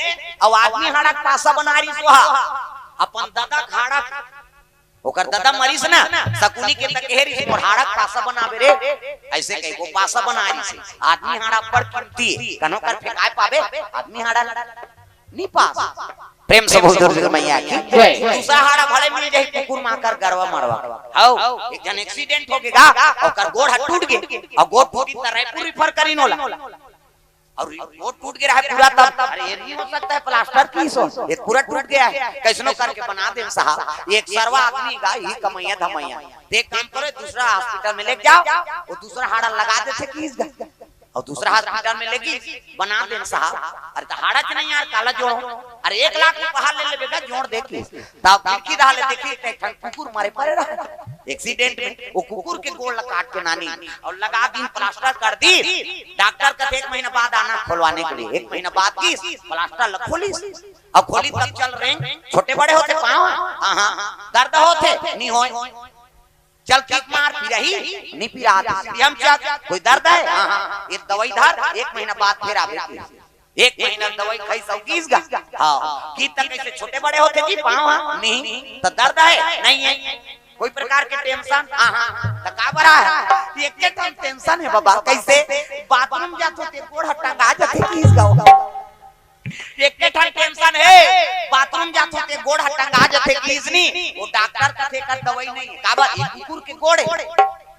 अउ आदमी हाड़ा के पासा बनाय रिहिस ओहा, अपन ददा के हाड़ा, ओकर ददा मरिस ना, सकुनी के त कहे रिहिस, "मोर हाड़ा के पासा बनाबे रे।" अइसे कहिके ओ पासा बनाय रिहिस। आदमी हाड़ा अब्बड़ कीमती हे, कन्हो कर फेंकाय पाबे, आदमी हाड़ा ल नइ पास। प्रेम से बोल दुर्गा मैया की जय। दूसरा हाड़ा भले मिल जाही, कुकुर माकर गरवा मरवा। हव, एक झन accident होगे गा, ओकर गोड़ ह टूट गे, अउ गोड़ टूटिस त रायपुर refer करिन ओला। अउ गोड़ टूट गे रहय पूरा तब, अरे ये नहीं हो सकता है, plaster किहिस हो, ये पूरा टूट गया है, कइसनो करके बना देन साहब। एक सरवा आदमी गा, इही कमइया धमइया। त एक काम करो, दूसरा hospital में लेके जाओ, वो दूसरा हाड़ा लगा देथे किहिस गा। अउ दूसरा hospital में लेगिस, बना देन साहब। अरे त हाड़ाच नइ हे यार, काला जोड़ंव? अरे एक लाख उपहार ले लेबे गा, जोड़ दे किहिस। तब खिड़की डहर ले देखिस, त एक ठन कुकुर मरे परे रहय accident में। वो कुकुर के गोड़ ला काट के नानिन अउ लगा दिन, plaster कर दिस। डॉक्टर कथे एक महीना बाद आना खुलवाने के लिए। एक महीना बाद गिस, plaster ला खोलिस। अउ खोलिस तब चल रेंग, छोटे बड़े होथे पाँव, हाँ, हाँ, दर्द होथे, नइ होय। चल kick मार, पिराही, नइ पिरात। सीढ़िया म चल, कोई दर्द हे? हाँ, हाँ। ये दवाई धर, एक महीना बाद फेर आबे। एक महीना दवाई खाइस अउ गिस गा। हाँ, किहिस त कइसे छोटे बड़े होथे जी पाँव, हाँ? नहीं, त दर्द हे? नहीं हे। कोई प्रकार के tension? हाँ, हाँ। त काबर हे? एके ठन tension हे बाबा। कइसे? बाथरूम जाथों ते गोड़ ह टंगा जाथे किहिस गा। एके ठन tension हे, बाथरूम जाथों ते गोड़ ह टंगा जाथे किहिस नी, वो डॉक्टर कथे एकर दवाई नइ हे। काबर? ये कुकुर के गोड़ हे।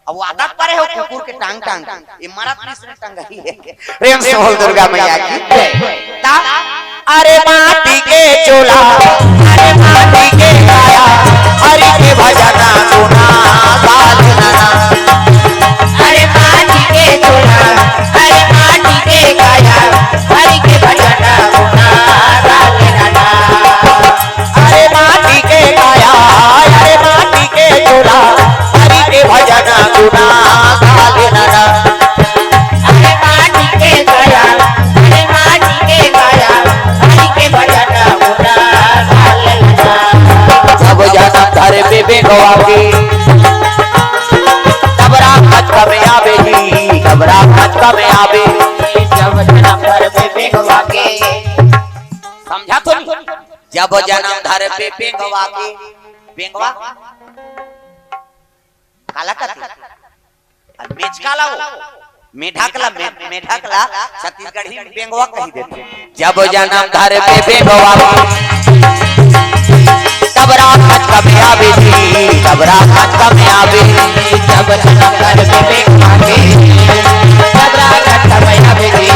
अब वो आदत परे हे कुकुर के टांग टांग के, ये मरत नइ हे, टंगही हे। प्रेम से बोल दुर्गा मैया की जय। ता, अरे माटी के चोला, अरे माटी के काया, हरि के भजना गुना गाल नना। अरे माटी के चोला, अरे माटी के काया, हरि के भजना गुना गाल नना। अरे माटी के काया, अरे माटी के चोला, हरि के भजना गुना गाल नना। अरे माटी के काया, अरे माटी के काया, हरि के भजना गुना गाल नना। सब जन्म धर्म आवे। डबरा खचका में आवे जी, डबरा खचका में आवे। जब जनम धरबे बेंगवा के। समझा तो नहीं? जब जनम धरबे बेंगवा के। बेंगवा? काला कथे? अउ मेचका ला वो, मेढक ला, मे-, मेढक ला छत्तीसगढ़ी में बेंगवा कहि देथे। जब जनम धरबे बेंगवा, तब राखत कब आवे जी, तब राखत कब आवे। जब जनम धरबे बेंगवा के, तब राखत कब आवे जी,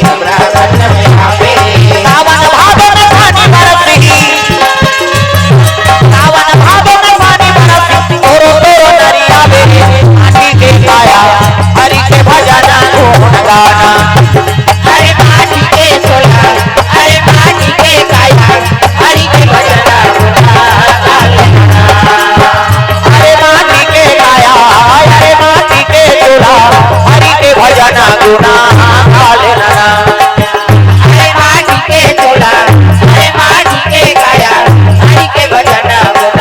तब राखत कब आवे। सावन भादो में पानी बरसही, सावन भादो में पानी बरस, तोरो तोरो नरिया में माटी के काया, हरि के भजन गुण गाना। अरे माटी के चोला, अरे माटी के काया, हरि के भजन गुण गाना। अरे माटी के काया, अरे माटी के चोला, हरि के भजन गुण गाना। अरे माटी के चोला, अरे माटी के काया, हरि के भजन गुण।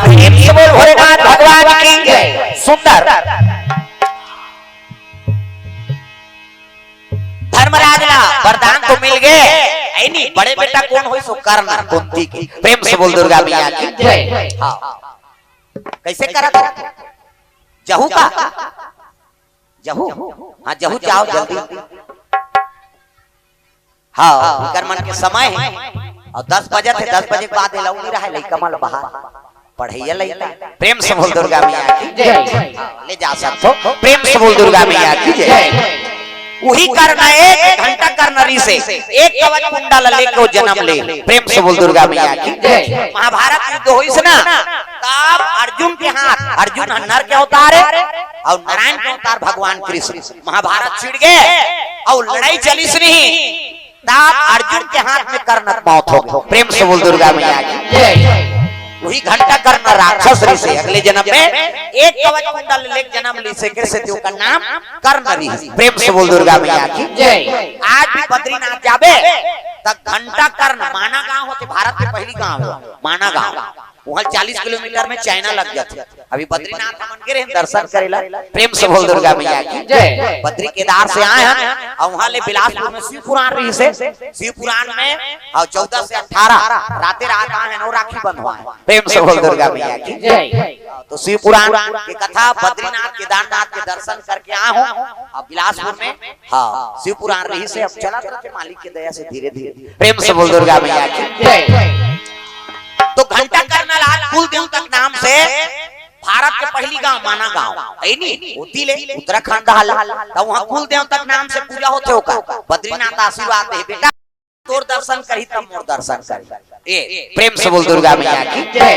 प्रेम से बोल भोलेनाथ भगवान की जय। सुंदर। धर्मराज ला वरदान तो मिल गए, ऐ नी, बड़े बेटा कौन होइस? कर्ण, कुंती के। प्रेम से बोल दुर्गा मैया की जय। हाँ। कैसे करत हो? जहू का? जहू? हाँ, जहू जाओ जल्दी। हाँ, इकर मन के समय हे। अउ दस बजे थे, दस बजे के बाद allow नहीं रहा, लइका मन बाहर पढ़इया लइका। प्रेम से बोल दुर्गा मैया की जय। हाँ, ले जा सकथो। प्रेम से बोल दुर्गा मैया की जय। उही कर्ण एक घंटा कर्ण रिहिसे, एक कवच कुंडल लेके वो जनम ले। प्रेम से बोल दुर्गा मैया की जय। महाभारत युद्ध होइस ना, तब अर्जुन के हाथ, अर्जुन ह नर के अवतार हे अउ नारायण के अवतार भगवान कृष्ण। महाभारत छिड़ गे अउ लड़ाई चलिस नहीं, तब अर्जुन के हाथ में कर्ण के मौत हो गे। प्रेम से बोल दुर्गा मैया की जय। उही घंटा कर्ण राक्षस रिहिसे, अगले जनम में एक कवच कुंडल लेके जनम लिहिसे, तेकर सेती ओकर नाम कर्ण रिहिस। प्रेम से बोल दुर्गा मैया की जय। आज भी बद्रीनाथ जाबे त घंटा कर्ण, माना गांव होथे, भारत के पहिली गांव हे माना गांव, उहां चालीस किलोमीटर में चाइना लग जाथे। अभी बद्रीनाथ हमन गे रहेन दर्शन करे ला। प्रेम से बोल दुर्गा मैया की जय। बद्री केदार से आए हन अउ उहां ले बिलासपुर में शिव पुराण रिहिसे, शिव पुराण में अउ चौदह से अठारह राते रात आए हन अउ राखी बंधवाए। प्रेम से बोल दुर्गा मैया की जय। तो शिव पुराण के कथा, बद्रीनाथ केदारनाथ के दर्शन करके आए हंव अउ बिलासपुर में, हाँ, शिव पुराण रिहिसे, अब चलत रहिथे मालिक के दया से धीरे धीरे। प्रेम से बोल दुर्गा मैया की जय। तो घंटा कर्ण ला कुल देवता के नाम से, भारत के पहिली गांव माना गांव हे नी, ओती ले उत्तराखंड हला, त उहां कुल देवता के नाम से पूजा होथे ओकर। बद्रीनाथ आशीर्वाद दे, बेटा तोर दर्शन करही तब मोर दर्शन करही। ए, प्रेम से बोल दुर्गा मैया की जय।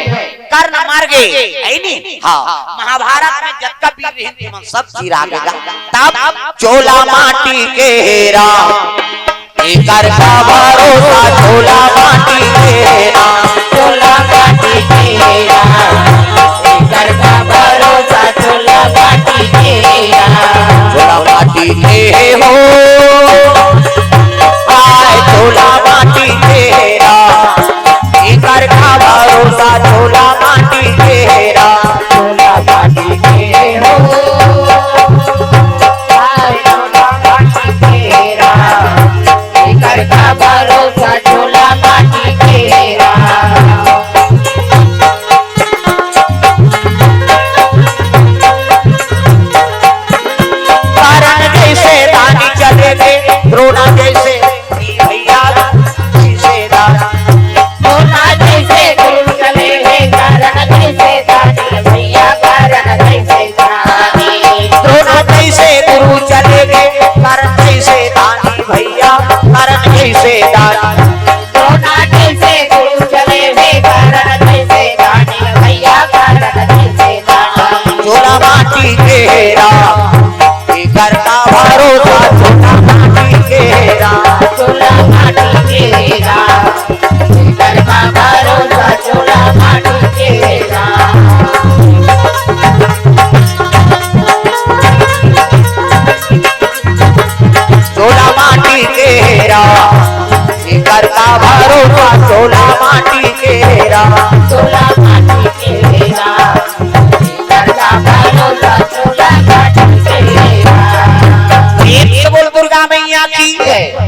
कर्ण मर गे, हे नी? हाँ, महाभारत में जतका वीर रहिन तेमन सब चीरा गे गा। तब चोला माटी के हेरा, एकर का भरोसा, चोला माटी के हेरा। चोला माटी के हेरा, एकर का भरोसा, चोला माटी के हेरा। चोला माटी के हो, आय चोला माटी के हेरा, एकर का भरोसा, चोला माटी के हेरा। चोला माटी के हो, आय चोला माटी के हेरा, एकर का भरोसा, चोला माटी के हेरा। सीता मैया की है।